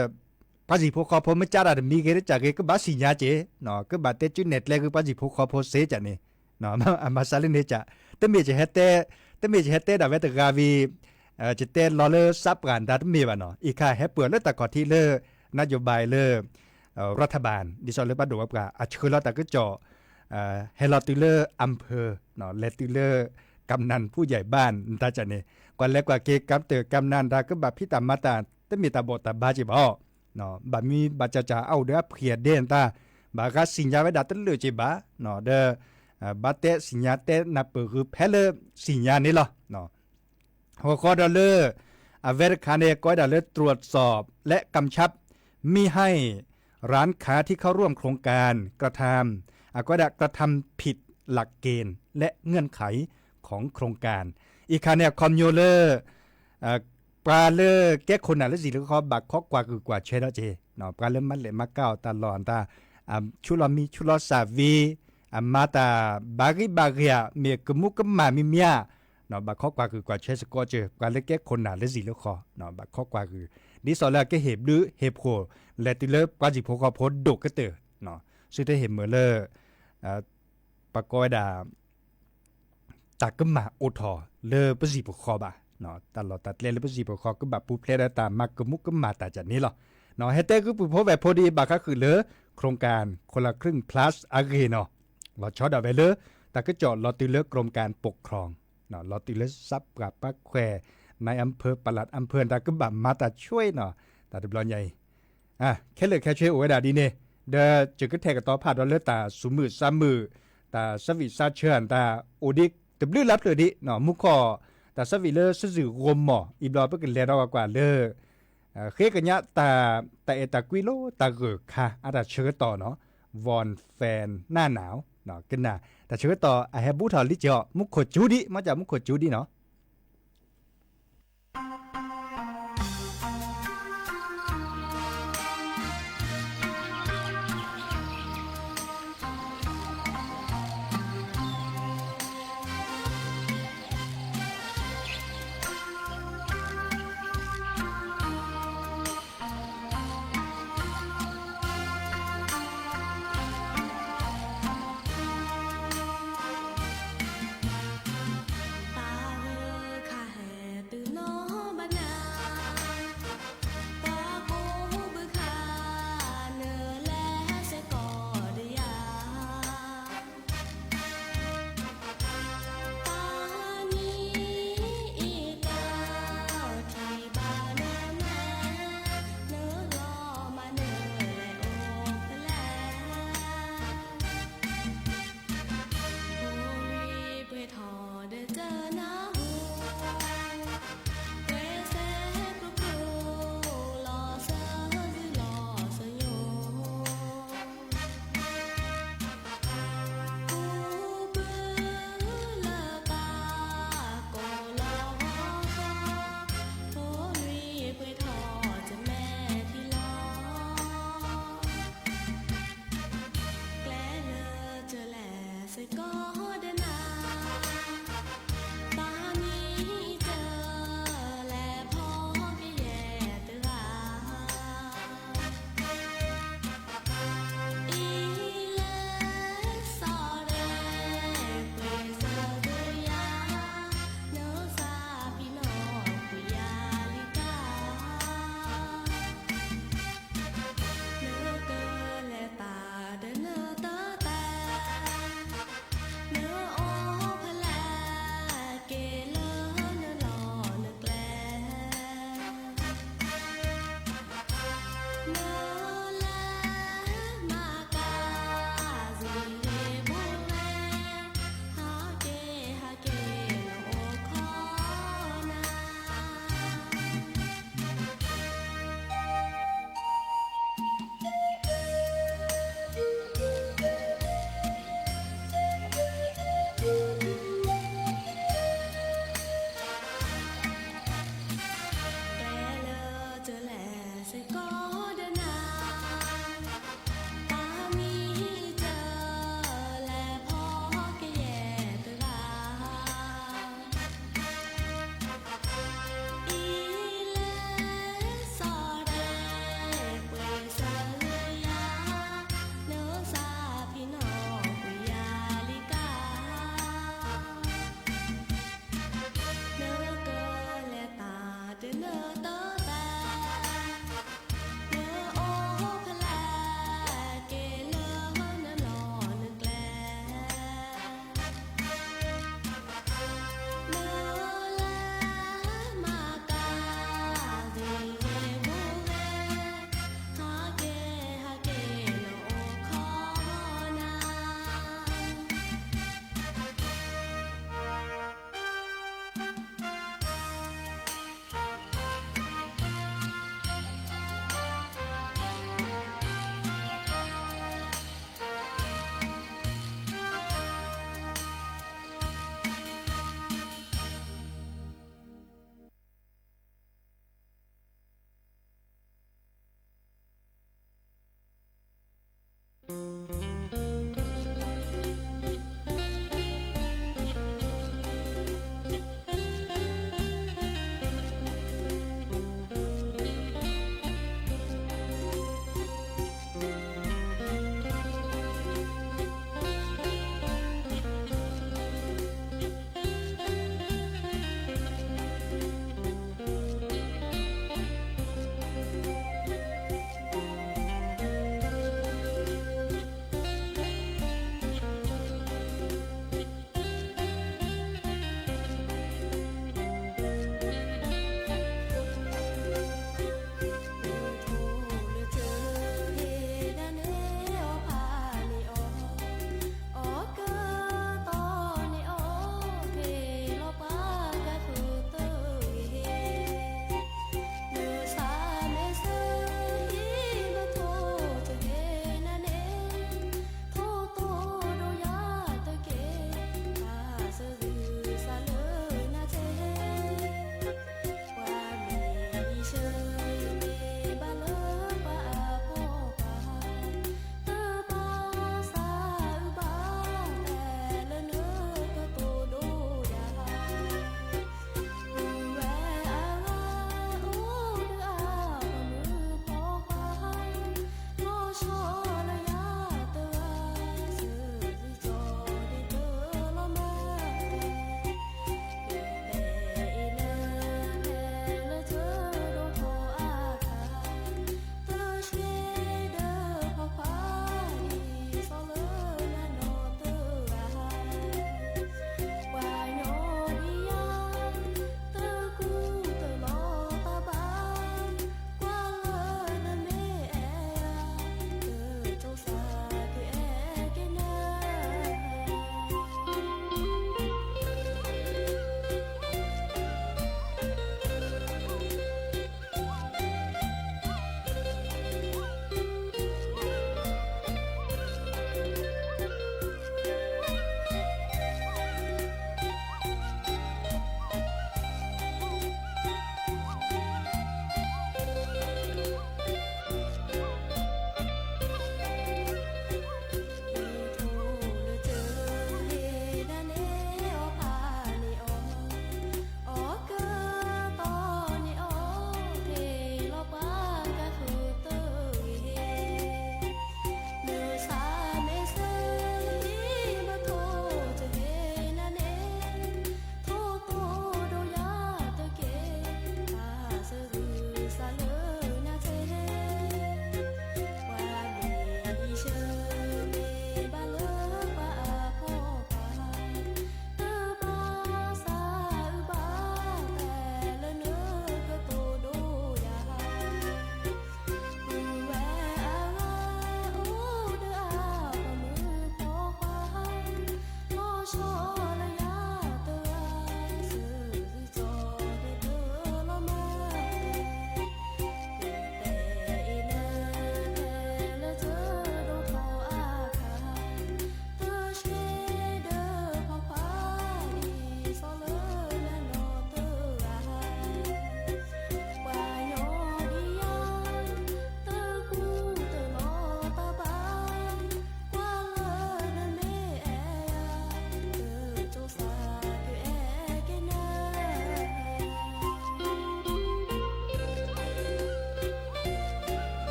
ပှၤစံၣ်ဖိဃီဖိမ့ၢ်ကၢ်တၢ်တမံၤဂ့ၤတကၢ်ဂ့ၤ ကဘၣ်စံၣ်ညါက့ၤ, ကဘၣ်တဲကၠူနဲၣ်ကျဲဂ့ၤပှၤစံၣ်ဖိဃီဖိစ့ကၢ်န့ၣ်, အမၤစၢၤလၢန့ၣ်ကၢ်, တမ့ၢ်ယဟဲတဲ တမ့ၢ်ယဟဲတဲဒၣ်ဝဲတဂၤဝံၤ ယတဲလီၤလၢစးပှၢ်တၢ်တမ့ၢ်ဘၣ်နီၤ, အံၤခါဟဲပၢၢ်လၢတၢ်ခီၣ်ထံးလၢ นโยบาย လၢ รัฐบาล ဒ်သိးလၢပှၤဒိၣ်ဝဲပှၤ အဆှၢလီၤတၢ်ကစီၣ် ဟဲလီၤတုၤလၢ อำเภอ လဲၤတုၤလၢ กำนัน ผู้ใหญ่บ้าน တၢ်ကၢ်န့ၣ်, ကွၢ်လဲၤကွၢ်က့ၤ กำเติบกำนัน တၢ်ကဘၣ်ဖံးတၢ်မၤတၢ် တမ့ၢ်တၢ်ဘီၣ်တၢ်ဘါက့ၤဘၣ် ဘၣ်မံဘၣ်ကၢ်ကၢ်အအိၣ်ဒီးအဖှံၣ်အဒဲတၢ်, ဘၣ်ဃးစံၣ်ညါဝဲဒၣ်တလၢာ်က့ၤဘၣ်, ဒီး ဘၣ်တဲစံၣ်ညါတဲနၢ်ပၢၢ်ဂုာ်ဖဲလၢစံၣ်ညါန့ၣ်လီၤ. ဃီဃီဒီးလၢ အဝဲတခါန့ၣ် ကိးဝဲဒၣ်လၢ ตรวจสอบและกำชับมิให้ร้านค้าที่เข้าร่วมโครงการกระทำ အကိးဝဲဒၣ် กระทำผิดหลักเกณฑ์และเงื่อนไขของโครงการ အံၤခါန့ၣ် အခီပညီလၢ ပှၤလၢကဲခိၣ်နၢ်လၢစံၣ်လၢဃီ ဘၣ်ခိးကွၢ်ဂုာ်ကွၢ်ဆၢထီၣ်က့ၤ, ပှၤလၢမၤလဲၣ်မၤကၤအီၤတၢ်လီၢ်တၢ် ဆူလီၤမံဆူလီၤစၢ်ဝံၤ အမၤတၢ်ဘၣ်ဂံၢ်ဘၣ်ဂ့ၤဧါ မ့ၢ်ကမူကမၣ်မံၤမံၤဧါ, ဘၣ်ခိးကွၢ်ဂုာ်ကွၢ်ဆၢစ့ၢ်ကီးက့ၤ ပှၤလၢကဲခိၣ်နၢ်လၢစံၣ်လၢဃီ ဘၣ်ခိးကွၢ်ဂုာ်, ဒ်သိးလၢအကဟ့ၣ်ဘျုးဟ့ၣ်ဖှိၣ် လဲၤတုၤလၢပှၤစံၣ်ဖိဃီဖိဒိၣ်ကတၢၢ်, ဆူတဟ့ၣ်မုာ်လၢ ပကိးဝဲဒၣ် တၢ်ကမၣ်အိၣ်ထီၣ်လၢပစံာ်ပဃီဘၣ်, တၢ်လီၢ်တၢ်ကျဲလၢပစံာ်ပဃီ ကဘၣ်ပူၤဖျဲးဒီးတၢ်မၤကမူကမၣ်တၢ်ကန့ၣ်လီၤ. ဟဲတဲဃုာ်ပုၢ်ဖိဝဲၢ်ဖိဒ်အံၤ ဘၣ်ဃးဃုာ်လၢ โครงการคนละครึ่ง plus အဂ့ၢ်နီၤ, လီၤဆီဒၣ်ဝဲလၢ တၢ်ကစီၣ်လီၤတုၤလၢ กรมการปกครอง လီၤတုၤလၢစးပှၢ်ပၢ်ခွဲး นายอำเภอ ปลัดอำเภอ တၢ်ကဘၣ်မၤတၢ်ဆွ့နီၤ, တၢ်တဘျီညါအံၤ ခဲလၢာ်ခဲဆ့အိၣ်ဝဲဒၣ်ဒ်န့ၣ်, ဒီးစၢၤကထဲၣ်ကတီၤဖးဒီးလၢတၢ်သူၣ်မုာ်သးမုာ်, တၢ်သးဝံၣ်သးဆၢ တၢ်အိၣ်ဒံးတဘျုးလၢ်ဖျၢၣ်ဒံး, မူခိၣ် တၢ်သးဝံၣ်လၢစုစုဂီၢ်မီၢ် အံၤဘျီပကလဲၤဒီးကွၢ်ကွၢ်လၢ ဃ့ကညးတၢ် တၢ်အဲၣ်တၢ်ကွံလိတၢ်ဂၢၢ်ခါ အတၢ်ဆၢကတီၢ်နီၤ, ဝီၣ်ဖဲၣ်နၢ်နၢ် ကနၣ် တၢ်ဆၢကတီၢ်အဟဲဘူးထီၣ်လံကီး မူခိၣ်ကၠူဒံး မ့ၢ်ကမူခိၣ်ကၠူဒံးနီၤ.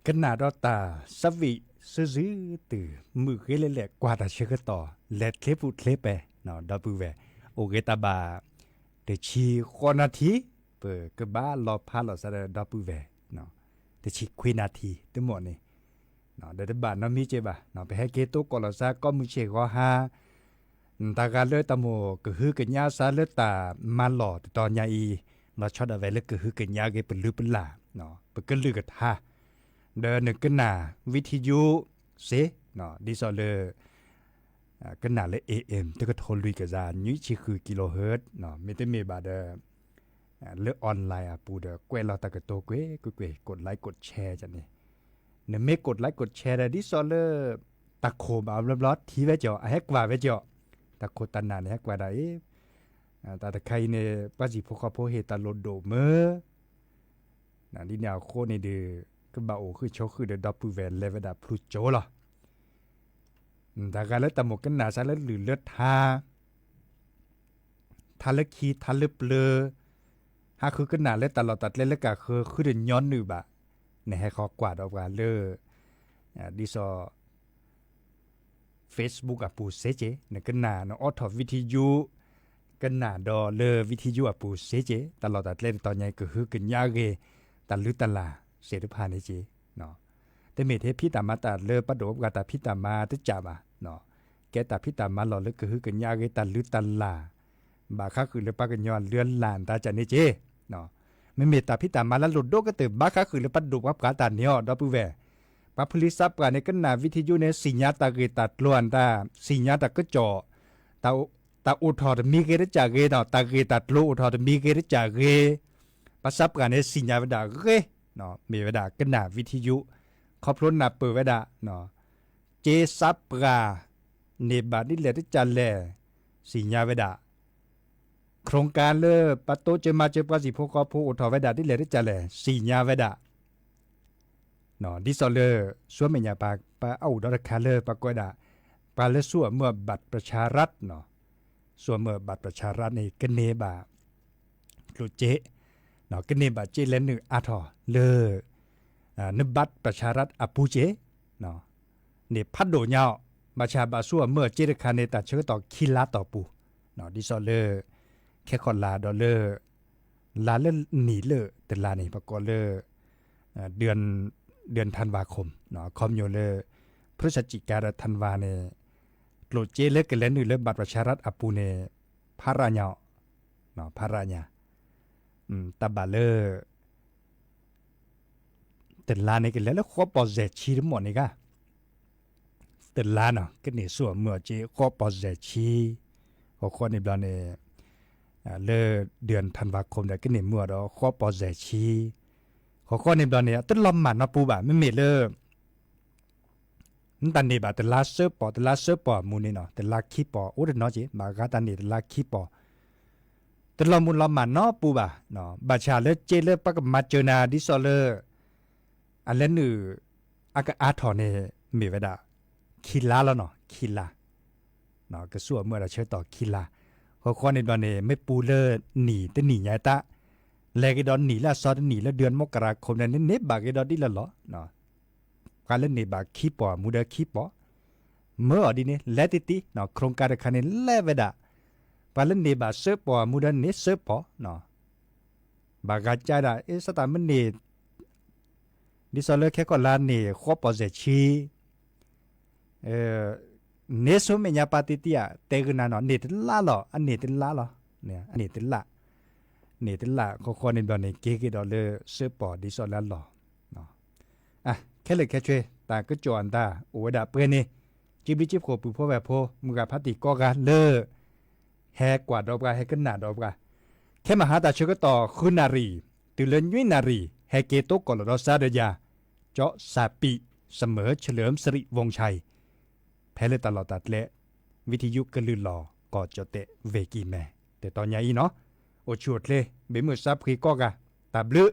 ကနၣ်ဒီးတၢ် service စုာ်စုာ်တုၤ မုာ်ဃ့လဲၣ်လဲၣ် ကွၢ်တၢ်ဆၢကတီၢ် လဲၤချ့ပူၤချ့ပဲာ် ဒီပုၢ်ဝဲၢ်, အိၣ်ဂ့ၤတၢ်ဘၣ် တဆံဃိးနၣ်ထံ, ပကဘၣ်လီၤဖးလီၤစၢ်ဒီးဒီပုၢ်ဝဲၢ် တဆံခွံနၣ်ထံ တမီၢ်န့ၣ် ဒီးတဘၣ်နီတမံၤက့ဘၣ်, ပဟဲက့ၤတိကိးလီၤစၢ် ကိးမုၢ်ဆ့ၣ်ဂီၤဟါ တၢ်ဂၤလၢတၢ်မိၣ်ကဟုကညးစၢ်လၢတၢ်မၤလီၢ်တတီၤညါအံၤ, လီၤဆီဒၣ်ဝဲလၢကဟုကညးက့ၤပလုၢ်ပလၢ်, ပကလုၢ်ကထါ, ဒီးနကနၣ် ဝံထံယူ စ့ၢ်, ဒ်သိးလၢ ကနၣ်လၢ A M တကထိလွံၢ်ကယၤ နွံဆံဃု kilohertz မ့တမ့ၢ်ဘၣ်ဒီး လၢ online အပူၤဒီး ကွဲးလီၤတၢ်ကတိၤကွ့ၢ်ကွ့ၢ်ကွ့ၢ် ကိး like ကိး share န့ၣ်, နမ့ၢ်ကိး like ကိး share ဒီး ဒ်သိးလၢ တၢ်ခိၣ်ဘၣ်ဘျီဘျီ ထံၣ်ဝဲကီး အဟဲကွၢ်ဝဲကီး, တၢ်ခိၣ်တၢ်နၢ်န့ၣ် ဟဲကွၢ်ဒၣ်အံၤ, တၢ်တခါအံၤန့ၣ် ပှၤစံၣ်ဖိဃီဖိဟ့ၣ်တၢ်လိၣ်ဒိၣ်မး ဒ်န့ၣ်အဃိန့ၣ်ဒီး ကဘၣ်အိၣ်ဃုာ်ဆိးဃုာ်ဒီးဒီပုၢ်ဝဲၢ် လဲၤဝဲဒၣ်ဖျိကၠိလီၤ. တၢ်ဂၤလၢတၢ်မိၣ်ကနၣ်စၢ်လၢလုၢ်လၢထါ, ထါလၢခံထါလၢပျၢၤ, ဟးဃုကနၣ်လၢတၢ်လီၢ်တၢ်ကျဲလၢကဃၢၤ ဃုတညီနုၢ်ဘၣ်, နဟဲဃီကွၢ်ဒီးပှၤလၢ ဒ်သိး Facebook အပူၤစ့ၢ်ကီး, နကနၣ်နအိးထီၣ် ဝံထံယူ, ကနၣ်ဒီးလၢ ဝံထံယူ အပူၤစ့ၢ်ကီး, တၢ်လီၢ်တၢ်ကျဲတတီၤညါအံၤ ကဟုကညးအဂ့ၢ် တၢ်လုၢ်တၢ်လၢ်သ့ၣ်တဖၣ်န့ၣ်က့ၤ, တမ့ၢ်ထဲဖံးတၢ်မၤတၢ်လၢပှၤဒိၣ်ပှၤတၢ်ဖံးတၢ်မၤတကးဘၣ်, ကဲတၢ်ဖံးတၢ်မၤလီၢ်လၢကဟုကညးအဂ့ၢ် တၢ်လုၢ်တၢ်လၢ် ဘၣ်ဃးဃုာ်လၢပှၤကညီအလုၢ်အလၢ်အတၢ်ကန့ၣ်က့ၤ, မ့မ့ၢ်တၢ်ဖံးတၢ်မၤလၢလိၣ်ဒိၣ်ကတၢၢ် ဘၣ်ဃးဃုာ်လၢပှၤဒိၣ်ပှၤပှၢ်တၢ်န့ၣ်အီၤ ဒီပုၢ်ဝဲၢ်, ပှၤဖုလံၤစးပှၢ်န့ၣ် ကနၣ် ဝံထံယူ န့ၣ် သ့ၣ်ညါတၢ်ဂ့ၢ်တၢ်ကျိၤအတၢ်, သ့ၣ်ညါတၢ်ကစီၣ်, တၢ်အိၣ်ထီၣ်တမံၤဂ့ၤတကးဂ့ၤဒီး တၢ်ဂ့ၢ်တၢ်ကျိၤအိၣ်ထီၣ်တမံၤဂ့ၤတကးဂ့ၤ, ပှၤစးပှၢ်န့ၣ် သ့ၣ်ညါဝဲဒၣ်ဂ့ၤ, မ့ၢ်ဝဲဒၣ်ကနၣ် ဝံထံယူ, ခီဖျိနၢ်ပၢၢ်ဝဲဒၣ် က့စးပှၢ် န့ၢ်ဘၣ်ဒ်လဲၣ်တကးလဲၣ်, သ့ၣ်ညါဝဲဒၣ် โครงการလၢပတိစၢၤမၤစၢၤပှၤစံၣ်ဖိဃီဖိအိၣ်ထီၣ်ဝဲဒၣ်ဒ်လဲၣ်တကးလဲၣ် သ့ၣ်ညါဝဲဒၣ်, ဒ်သိးလၢ ဆူမဲာ်ညါပှၤ ပှၤအအိၣ်ဒီးတခါလၢပှၤကိးဝဲဒၣ် ပှၤလၢဆူအမုၢ် บัตรประชารัฐ, ဆူအမုၢ် บัตรประชารัฐ န့ၣ် ကန့ၢ်ဘၣ် ကျိၣ်စ့, ကန့ၢ်ဘၣ်စ့လဲၤနုာ်အါထီၣ်လၢ န บัตรประชารัฐ အပူၤစ့ၢ်, န့ၣ်ဖးဒိၣ်ညါအီၤ, ဘၣ်ဆၣ်ဘၣ်ဆူအမုၢ်အစ့တခါန့ၣ် တၢ်ဆၢကတီၢ်ခံလါတီၢ်ပူၤ, ဒ်သိးလၢ ခဲခီၣ်လါဒီးလၢ လါလၢနံၣ်လၢတလါန့ၣ် ပကိးလၢ เดือน เดือนธันวาคม, အခီပညီလၢ พฤศจิกา ဒီး ธันวา န့ၣ် ကျိၣ်စ့လၢကလဲၤနုာ်လၢ บัตรประชารัฐ အပူၤန့ၣ် ဖးရၣ်ညါအီၤ, ဖးရၣ်ညါ, တၢ်ဘၣ်လၢ တလါန့ၣ်ကလဲၤလၢဃိးပီၢ်စဲၣ်ဆံတမီၢ်န့ၣ်ဂ့ၤ, တလါနီၤ ကန့ၢ်ဆူအမုၢ်အစ့ဃိးပီၢ်စဲၣ်ဆံ, ဃီဃီန့ၣ်ဘျီန့ၣ် လၢ เดือนธันวาคม ဒီးကန့ၢ်မုၢ်အီၤဒီးဃိးပီၢ်စဲၣ်ဆံ, ဃီဃီန့ၣ်ဘျီန့ၣ် တလီၤမၢ်နီတပူၤဘၣ် မ့မ့ၢ်လၢ နတၢ်န့ၢ်ဘၣ်တလါဆၢပီၢ် တလါဆၢပီၢ်အမူန့ၣ်နီၤ တလါခံပီၢ် အိၣ်တနီၤက့ၤ ဘၣ်ဂၤတၢ်န့ၢ်တလါခံပီၢ် တလီၤမုၢ်လီၤမၢ်နီတပူၤဘၣ်, ဘၣ်ဆၣ်လၢစ့လၢပကမၤစၢၤနၤ ဒ်သိးလၢ အလဲၤနုာ် အကအါထီၣ်န့ၣ် မ့ၢ်ဝဲဒၣ် ခံလါလီၤနီၤ ခံလါ, ကဆူအမုၢ်အတၢ်ဆၢကတီၢ်ခံလါ, ဃီဃီန့ၣ်ဘျီန့ၣ် မ့ၢ်ပူၤလၢနံၣ်တနံၣ်ညါတၢ်, လဲၤက့ၤဒီးနံၣ်လၢအစီတနံၣ်လၢ เดือนมกราคม န့ၣ် နန့ၢ်ဘၣ်က့ၤဒီးဒ်လဲၣ်လီၤ ပှၤလၢန့ၢ်ဘၣ်ခံပီၢ်မူဒီးခံပီၢ်, မၢအီၤဒ်န့ၣ် လဲၤတံၢ်တံၢ်နီၤ โครงการ တခါန့ၣ် လဲၤဝဲဒၣ်, ပှၤလၢန့ၢ်ဘၣ်ဆၢပီၢ်မူဒီးန့ၢ်ဆၢပီၢ်, ဘၣ်ဂၤကါဒၣ် အ့ စးတၢ်မ့ၢ်န့ၢ် ဒ်သိးလၢခဲကီၢ်လါန့ၣ် ဃိးပီၢ်စဲၣ်ဆံ န့ၢ်ဆူမဲာ်ညါပၢ်တံၢ်တံၢ်ဧါ တဲဂ့ၤနၤနီၤ န့ၢ်တလါလီၤ အန့ၢ်တလါလီၤ, အန့ၢ်တလါ, န့ၢ်တလါ ဃီဃီန့ၣ်ဘျီန့ၣ် က့ၤက့ၤဒီးလၢဆၢပီၢ်ဒ်သိးလၢအလီၢ်, ခဲလၢာ်ခဲဆ့ တၢ်ကစီၣ်အတၢ်အိၣ်ဝဲဒၣ်ပှဲၤန့ၣ်, စံးဘျုးစံးဖှိၣ်ပုၢ်ဖိဝဲၢ်ဖိ မုၢ်ဂၤဖးတံၢ်ကိးဂၤလၢ ဟဲကွၢ်ဒီးပှၤ ဟဲကနၣ်ဒီးပှၤ, ခဲမဟါတၢ်ဆၢကတီၢ်ဃုနၣ်ရံၣ် တုၤလၢနွံနၣ်ရံၣ် ဟဲက့ၤတိကိးလီၤဒီးစါဒီးယၤ, ကၠီစၢ်ပံး เสมอเฉลิมสิริวงศ์ชัย ဖဲလၢတၢ်လီၢ်တၢ်ကျဲ ဝံထံယုကလုၢ်လီၤ ကီၢ်ကၠီၣ်တဲၣ် ဝ့ၢ်ကံၢ်မဲ တတီၤညါအံၤနီၤ, အိၣ်ဆူၣ်အိၣ်ချ့ ဘၣ်မုာ်စၢ်ဖှံကိးဂၤ, တၢ်ဘျုး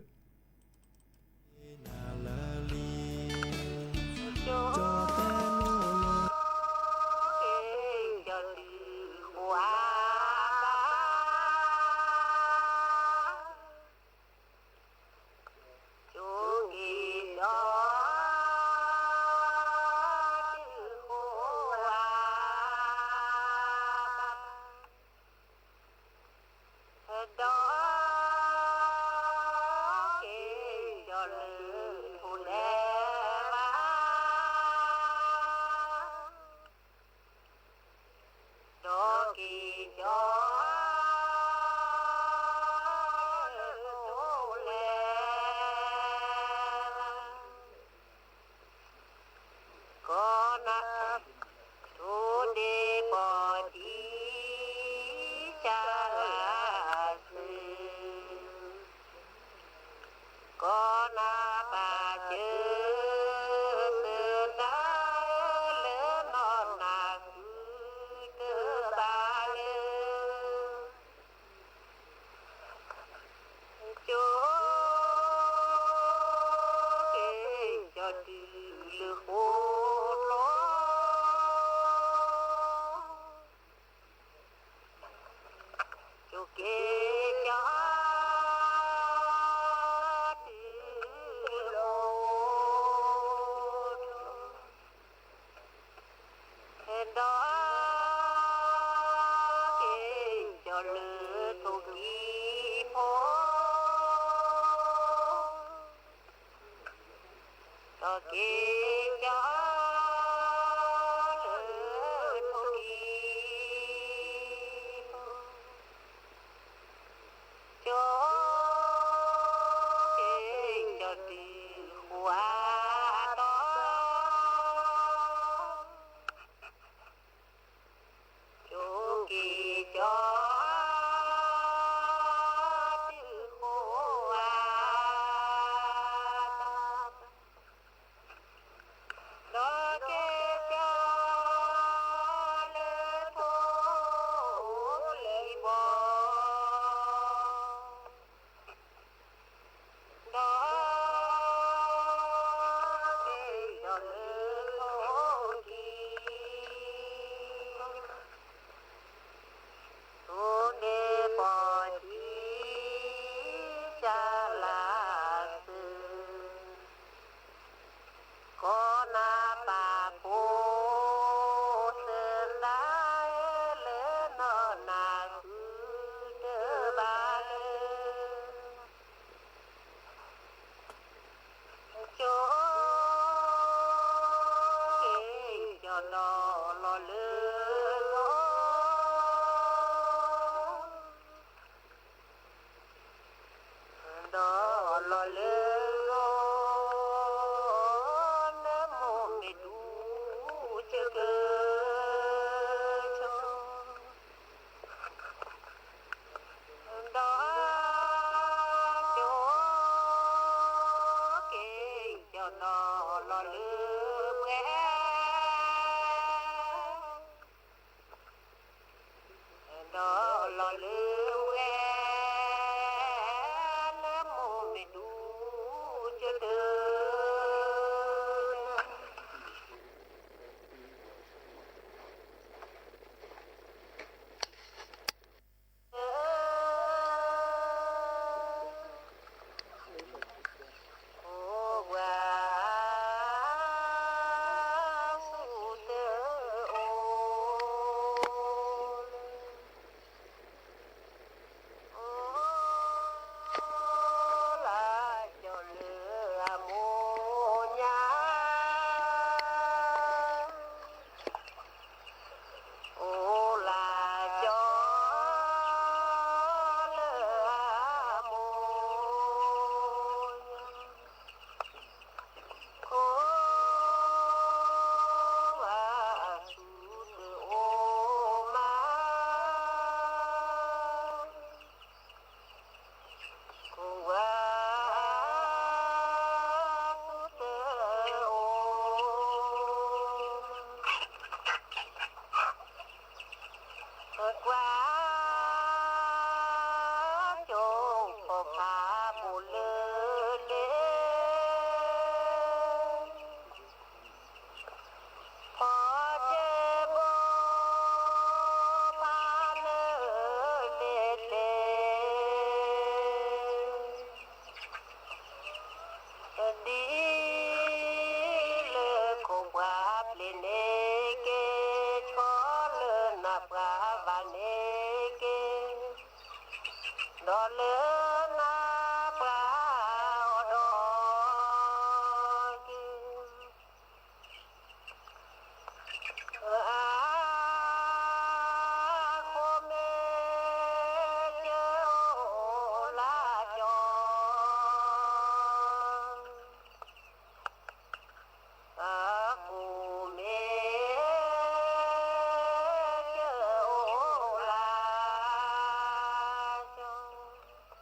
ဒီးက့ၤကီၤလၢထိၣ်ကံၢ်ဖိ, ဒီးက့ၤကီၤလၢထိၣ်ကံၢ်ဖိ, ကၠိက့ၤကီၤတုၤဃိးအတီၤ, ကၠိက့ၤကီၤတုၤဃိးအတီၤ, ဒီးက့ၤကီၤလၢထိၣ်လံၤဘီ, ဒီးက့ၤကီၤလၢထိၣ်ကံၢ်, ထိၣ်န့ၣ်ပီၢ်ထံကၢလၢ်စု ကိးနၤပာ်ဖိသၢသၢလၢနီၢ်နၤ ဃုတဘၣ်လၢ ကၠိက့ၤကီၤဒီးလီၤလၢလီၤ ဒီးလီၤလၢလီၤ နမိၢ်မ့ၢ်ဒူကကၢၤဆိ ဒီးကၠိက့ၤကီၤဒီးလီၤလၢပှဲၤ ဒီးလီၤလၢဝဲ နမိၢ်မ့ၢ်ဒူကကၢၤ အိၣ်ဝဲဆူတအိၣ်လၢ အိၣ်လၢကၠီလၢအမိၢ်ညါ အိၣ်လၢကၠီလၢအမိၢ်ညါ ခိၣ်ဝါဆူတအိၣ်မး ခိၣ်ဝါဆူတအိၣ် ကွၢ် ကၠိဖိဖးဘိၣ်လၢလ့ ဖီကၠ့ဘိဖးလၢလ့လဲၣ် ဒ်လၢခိၣ်ပှၤပျ့ၤန့ၣ်က့ၤ ဆီလၢနၢ်ပှၤဘၣ်န့ၣ်က့ၤ ဒီးလၢနၢ်ပှၤအီၤဒီးက့ၤ အဃိမ့ၢ်ကၠိအိၣ်လၢကၠီ အဃိမ့ၢ်ကၠိအိၣ်လၢကၠီ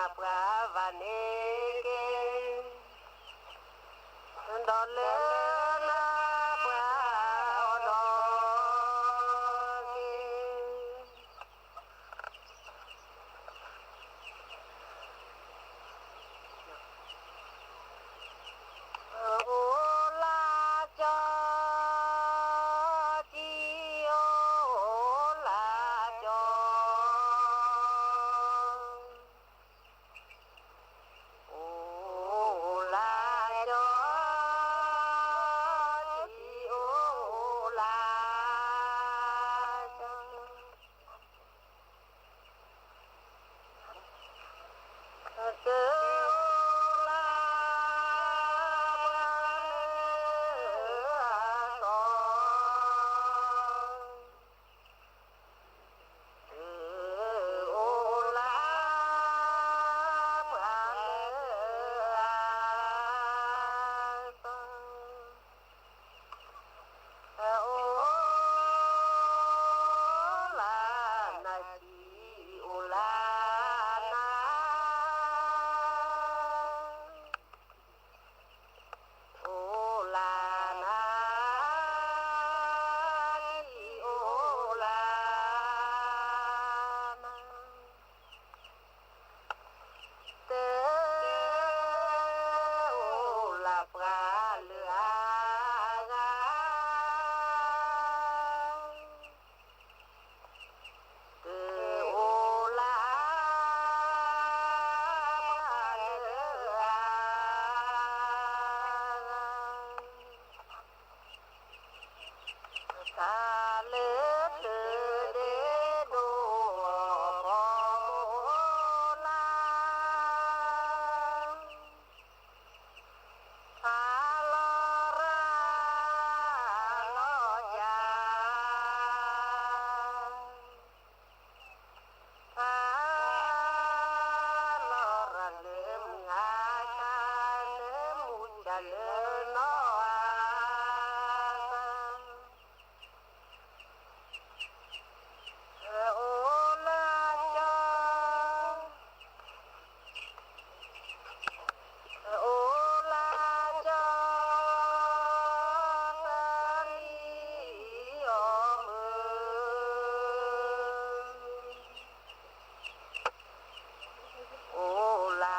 ပှၤဘၣ်န့ၣ်က့ၤ, ဒီးလၢနၤပှၤအီၤဒီးက့ၤ အိၣ်လၢကၠီ, ကၠံအိၣ်လၢကၠီ, အိၣ်လၢကၠီ, ကၠံအိၣ်လၢကၠီ တအိၣ်လၢ ပှၤလၢအသီ အိၣ်လၢနၤ ကၠံအိၣ်လၢနၤ, အိၣ်လၢနၤ, ကၠံအိၣ်လၢနၤ တအိၣ်လၢပှၤလၢအဂၤ, တအိၣ်လၢပှၤလၢအဂၤ တၢ်လၢသုးဒ့ဒိၣ်အီၤ ပိာ်မုၣ်အိၣ်လၢ ဖးလီၤရၢ်လီၤယၤ ဖးလီၤရၢ်လၢမုၢ်ဟါခါ လၢမုၢ်ဆၣ်လၢနီၢ်အသး အိၣ်လၢကၠီ အိၣ်လၢကၠီ သလံအီၣ်မုၢ် အိၣ်လၢ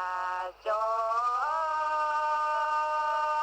ကၠီ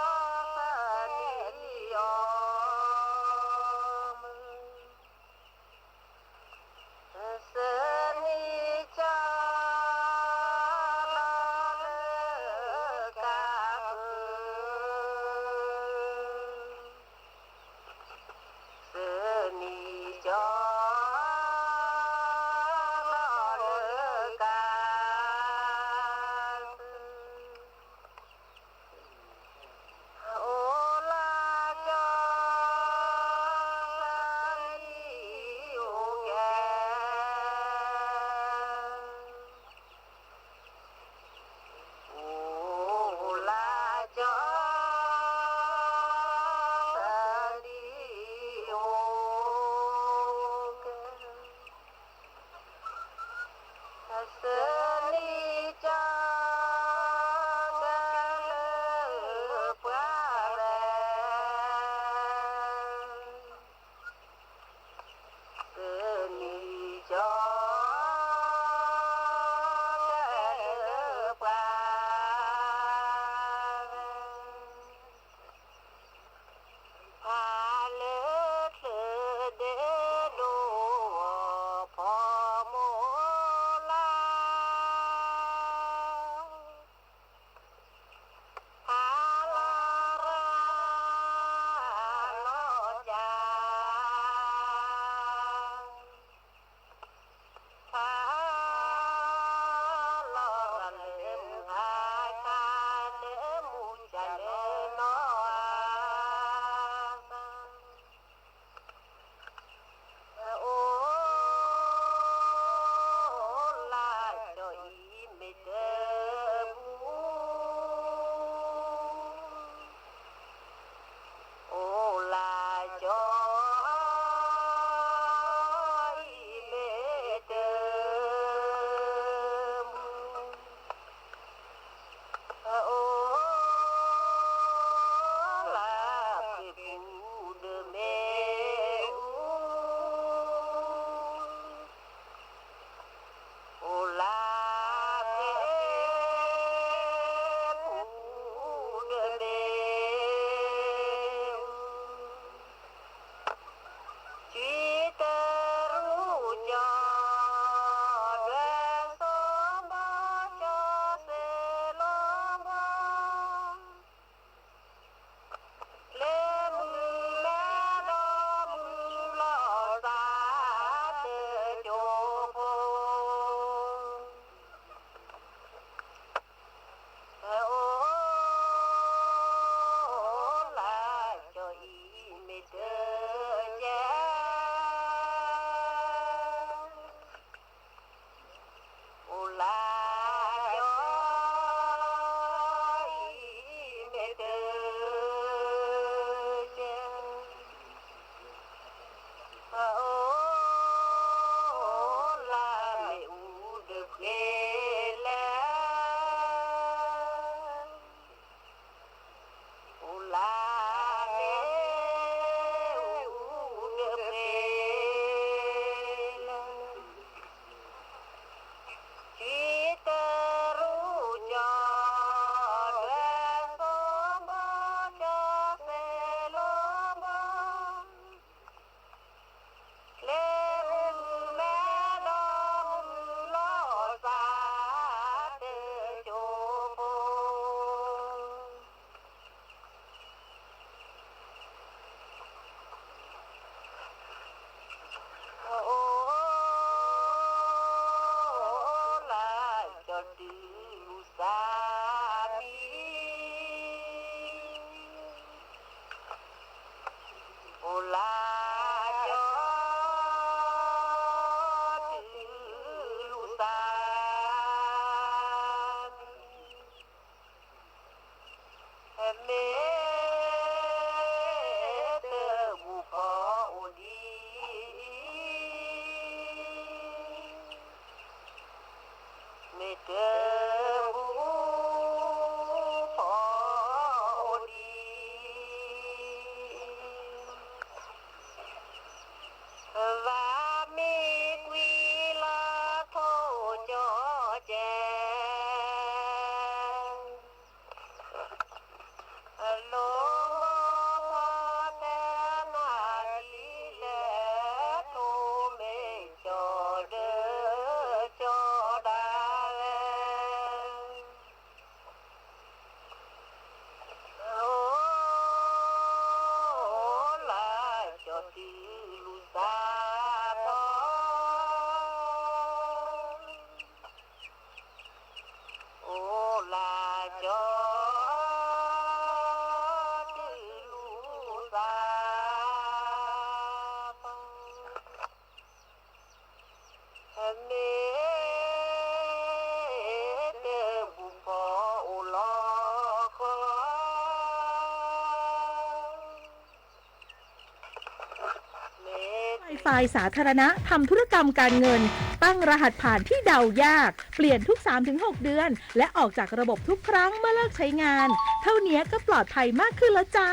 ไฟล์สาธารณะ ทำธุรกรรมการเงิน ตั้งรหัสผ่านที่เดายาก เปลี่ยนทุก สามถึงหก เดือน และออกจากระบบทุกครั้งเมื่อเลิกใช้งาน เท่านี้ก็ปลอดภัยมากขึ้นแล้วจ้า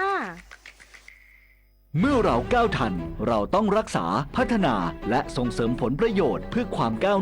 เมื่อเราก้าวทัน เราต้องรักษา พัฒนา และส่งเสริมผลประโยชน์เพื่อความก้าว